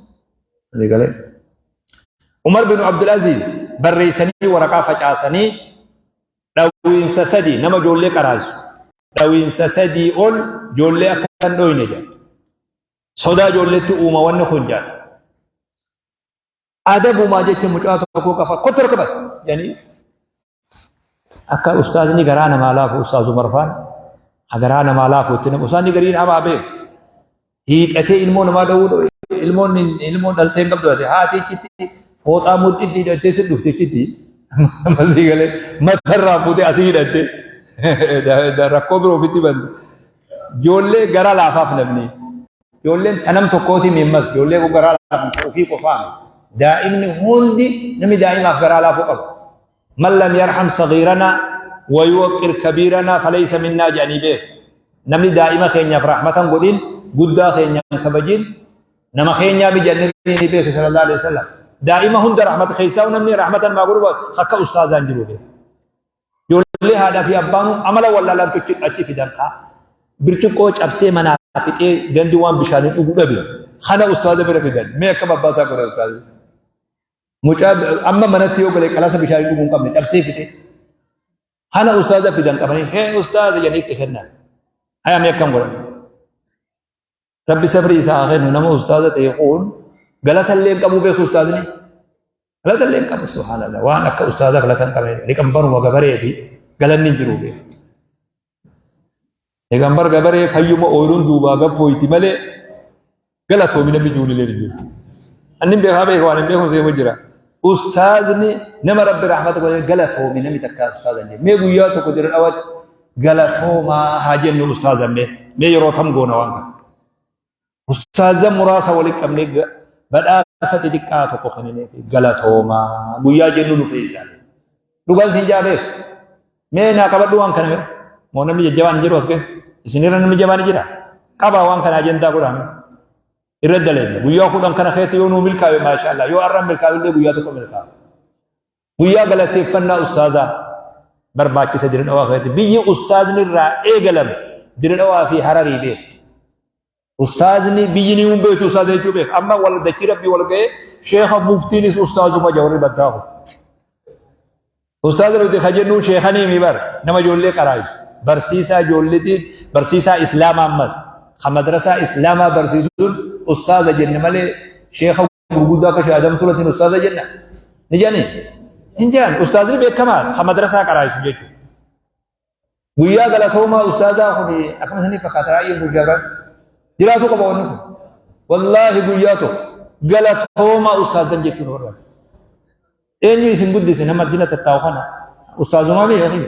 Asii galee. Umar bin Abdul Aziz barreessanii waraqaa facaasanii dhawiinsa 3 nama ijoollee qaraasu. Dhawiinsa 3 ol ijoollee akka hin dhooyne jedha. Sodaa ijoolleetti uuma wanni kun jedha. Adabumaa jecha mucaa tokko qafa kottu harka bas jedhanii akka ustaazni garaa namaa laafu ustaaz Umar faan ha garaa namaa laafu itti nama ustaazni gariin hamaa beeku hiixatee ilmoo namaa dha'uu ilmoon ilmoon dhaltee hin qabdu ati haati ichitti fooxaa mudhitti hidhattee si dhufte ichitti masii galee matarraa fuutee asii hidhattee rakkoo biroo ofitti banti ijoollee gara laafaaf namni Ijoolleen ta nam tokkooti miimmas ijoollee kun garaa laafan ta ofii qofaa miti. Daa'imni hundi namni daa'imaaf garaa laafuu qaba. Man lam yarham sagiiranaa wa yuwaqqir kabiiranaa falaysa minnaa jedhanii beeku. Namni daa'ima keenyaaf rahmatan godhin guddaa keenyaan kabajin nama keenyaa mi jedhanii ni beeku sallallahu alaihi wasallam. Daa'ima hunda rahmata keessaa namni rahmatan maa godhu akka ustaazaan jiru beeku. Ijoollee haadhaa fi abbaanuu amala wallaalantu achi fidan kaa. Birciqqoo cabsee manaa fixee gandi waan bishaanii dhugu dhabe. Kana ustaaza bira fidan. Mee akkam abbaa isaa godha ustaazi. Mucaa amma manatti yoo gale qalasa bishaanii dhuguu hin qabne cabsee fixee. Kana ustaaza fidan qabanii hee ustaaza jedhanii itti kennan. Haya mee akkam godha. Rabbi sabrii isaa haa kennu nama ustaaza ta'e kun galata illee hin qabu beeku ustaazni. Galata illee hin qabu subhaanallah waan akka ustaaza galata hin qabne liqambaruma gabareeti galanni hin jiru beeku. Liqambar gabaree fayyuma ooyiruun duubaa gaffooyti malee galatoomi namni ijoollee hin jiru. Anni beekaa beeka waan hin beeku seemu jira. Ustaazni nama Rabbi rahmata godhe galatoomi namni takka ustaaza hin jedhu. Mee guyyaa tokko jira dhawatti galatoomaa haa jennu ustaaza mee mee yeroo kam goona waan kana. Ustaaza muraasa walitti qabnee badhaasa xixiqqaa tokko kennineef galatoomaa guyyaa jennu nu feesa. Dhugaan siin jaa beeku. Mee naa qabadhu waan kana mee. Moo namni jajjabaan hin jiru as keessa. Isinirra namni jabaan ni jira. Qabaa waan kana ajandaa godhaa mee. Irra daleenya. Guyyaa 10 kana keessatti yoo nuu milkaa'e maashaallah. Yoo har'a milkaa'e illee guyyaa tokko milkaa'a. Guyyaa galateeffannaa ustaazaa barbaachisa Dirre Dhawaa keessatti. Biyyi ustaazni irraa eegalame Dirre Dhawaa fi Hararii beeku. Ustaazni biyyi ni hin beektu ustaaza jechuu beeku. Amma wal dachii rabbii wal ga'ee sheekha muftiinis ustaazuma jaa warri baddaa kun. Ustaaza nuti ka jennu sheekhanii mi bar nama ijoollee qaraayisu. Barsiisaa ijoolleetiin barsiisaa islaamaa ammas ka madrasaa islaamaa barsiisuun ustaaza jenne malee sheekha gurguddaa akka Sheekh Adam Tulatiin ustaaza jenna. Ni jedhanii? Hin jedhan. Ustaazni beekamaa ka madrasaa qaraayisu jechuudha. Guyyaa galatoomaa ustaazaa kun akkam isinii fakkaata raayyiin bulchaa biraan jiraatu qaba wanni kun. Wallaahi guyyaa tokko galatoomaa ustaazan jechuun barbaada. Eenyu isin guddise nama addina tattaa'u kana ustaazumaa mi yookiin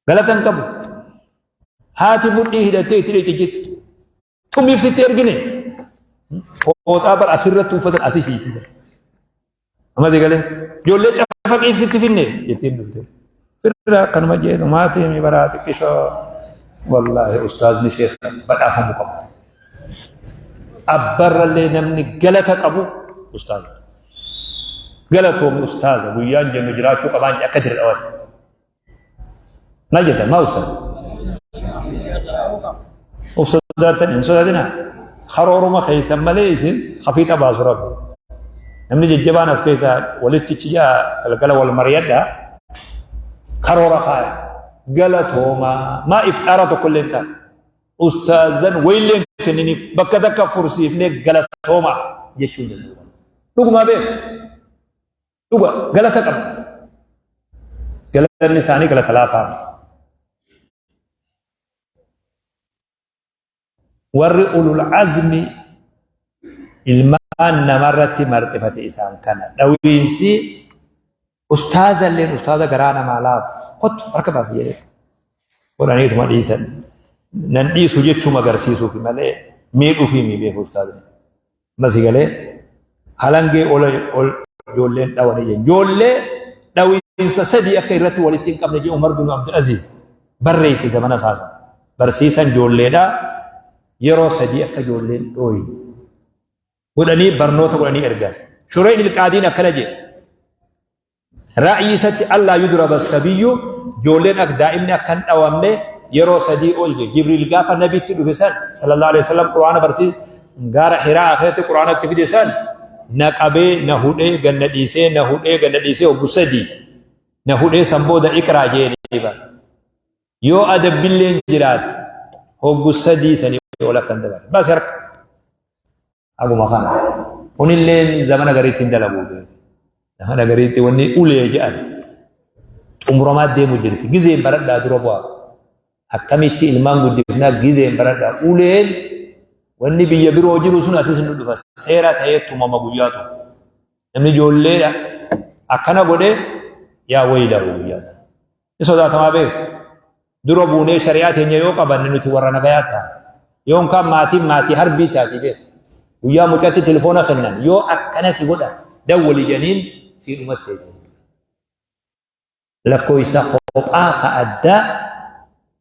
galata hin qabu. Haati mudhii hidhattee itti dhiqi jetti. Tumiif sitti ergine. Fooxaa bar asirratti uffatan asii hiiki. Amma si galee ijoollee cafaqiif sitti finne jettiin dhufte. Firraa akkanuma jeetu maatii mi baraa xiqqishoo wallaahi ustaazni sheekha badhaafamu qabu. Abbarrallee namni galata qabu ustaaza. Galatoomi ustaaza guyyaan jennu jiraachuu qabaan akka jira dhawate. Maal jettan maa ustaaz? Of sodaattan hin sodaatinaa. Karooruma keessan malee isin hafiixa baasu rabbi. Namni jajjabaan as keessa walitti chijaa galgala wal mari'adha. Karoora kaaya. Galatoomaa. Maa ifxaara tokko illee hin taane. Ustaazan wayillee hin kenniniif bakka takka fursiifnee galatooma jechuu hin danda'u. Dhugumaa beeku. Dhuga galata qabna. Galanni isaanii galata laafaa. Warri ulul azmi ilmaan namarratti marxifate isaan kana. Dhawiinsi ustaaza illeen ustaaza garaa namaa laafu kottu harka baasi jedhee godhaniituma dhiisan. Nan dhiisu jechuma agarsiisuufi malee miidhuufi mi beeku ustaazni. Amma si galee halangee ol ol ijoolleen dhawanii jedhan. Ijoollee dhawiinsa sadii akka irratti walitti hin qabne jedhu Umar bin Abdul Aziz barreesse zamana isaa sana. Barsiisan ijoolleedha yeroo sadii akka ijoolleen dhooyi godhanii barnoota godhanii ergan. Shureyh ilqaadiin akkana jedhe. Ra'yii isatti allaa yudraba sabiyyu ijoolleen ak daa'imni akka hin dhawamne yeroo sadii ol jedhe. Jibriil gaafa nabitti dhufe san sallallahu alaihi wasallam quraana barsiis gaara hiraa akhiratti quraana itti fide san na qabee na hudhee ganna dhiisee na hudhee ganna dhiisee obbu sadii na hudhee san booda iqraa jeeni bara. Yoo adabbilleen jiraatte hoggu sadii sanii ol akka hin dabarre. Bas harka. Haguma kana. Kunilleen zamana gariitti hin dalagu beeku. Zamana gariitti wanni ulee jedhan xumuramaa deemu jirti. Gizeen baradhaa dura bu'aa. Akkamitti ilmaan guddifnaa gizeen baradhaa. Uleen wanni biyya biroo jiru sun asis nu dhufa. Seera ta'ee tumama guyyaa tokko. Namni ijoolleedha akkana godhe yaa wayilaa guyyaa tokko. Ni sodaatamaa beeku. Dura buunee shari'aa teenya yoo qabanne nuti warra nagayaa taana. Yoon kaan maatiin maatii harbii taati beeku. Guyyaa mucatti telefoona kennan yoo akkana si godhan dawwali jedhaniin sii dhumatte jedhaniin. Lakkoofsa kophaa ka addaa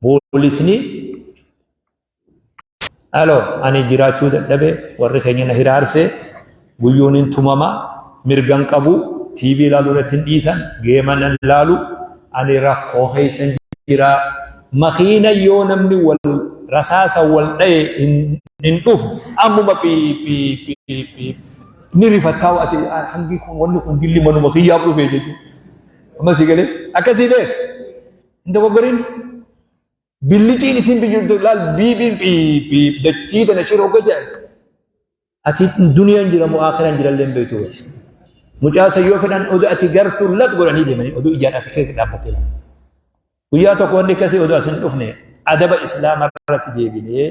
poolisni Alo ani jiraachuu dadhabe warri keenya na hiraarse guyyuun hin tumama mirgan qabu TV ilaaluu irratti hin dhiisan geema nan laalu ani rakkoo keessan jira makiina yoo namni wal rasaasa wal dhaye hin dhufu ammuma pii pii pii pii ni rifattaa ati hangi kun wanni kun dilli manuma kiyyaaf dhufe jechuudha. Amma si galee akkasii beek hin dogoggorin. Billiciin isiin biyyuu laal biibiin piip dachii tana ciroo gajan. Ati duniyaan jira moo akhiran jira illee beektu. Mucaa san yoo fedhan oduu ati gartuu lat godhanii deemanii oduu ijaan ati keessa dhaabbattee laal. Guyyaa tokko wanni akkasii oduu as hin dhufne adaba islaama irratti deebinee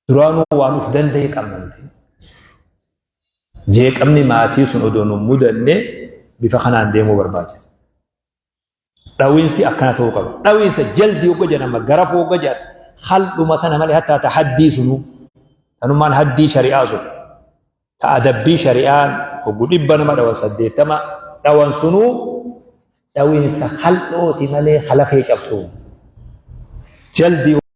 duraanuu waan uf danda'e qabna nuti. Jeeqamni maatii sun odoo nu mudanne bifa kanaan deemuu barbaachisa. Dhawinsi akkana ta'uu qaba. Dhawinsa jaldi hogga jedhan amma garafuu hogga jedhan haldhuma tana malee hattaa ta haddii sunuu tanummaan haddii shari'aa sun ta adabbii shari'aan hoggu dhibba nama dhawan 80 dhawan sunuu dhawinsa haldhooti malee halafee cabsuu. Jaldi.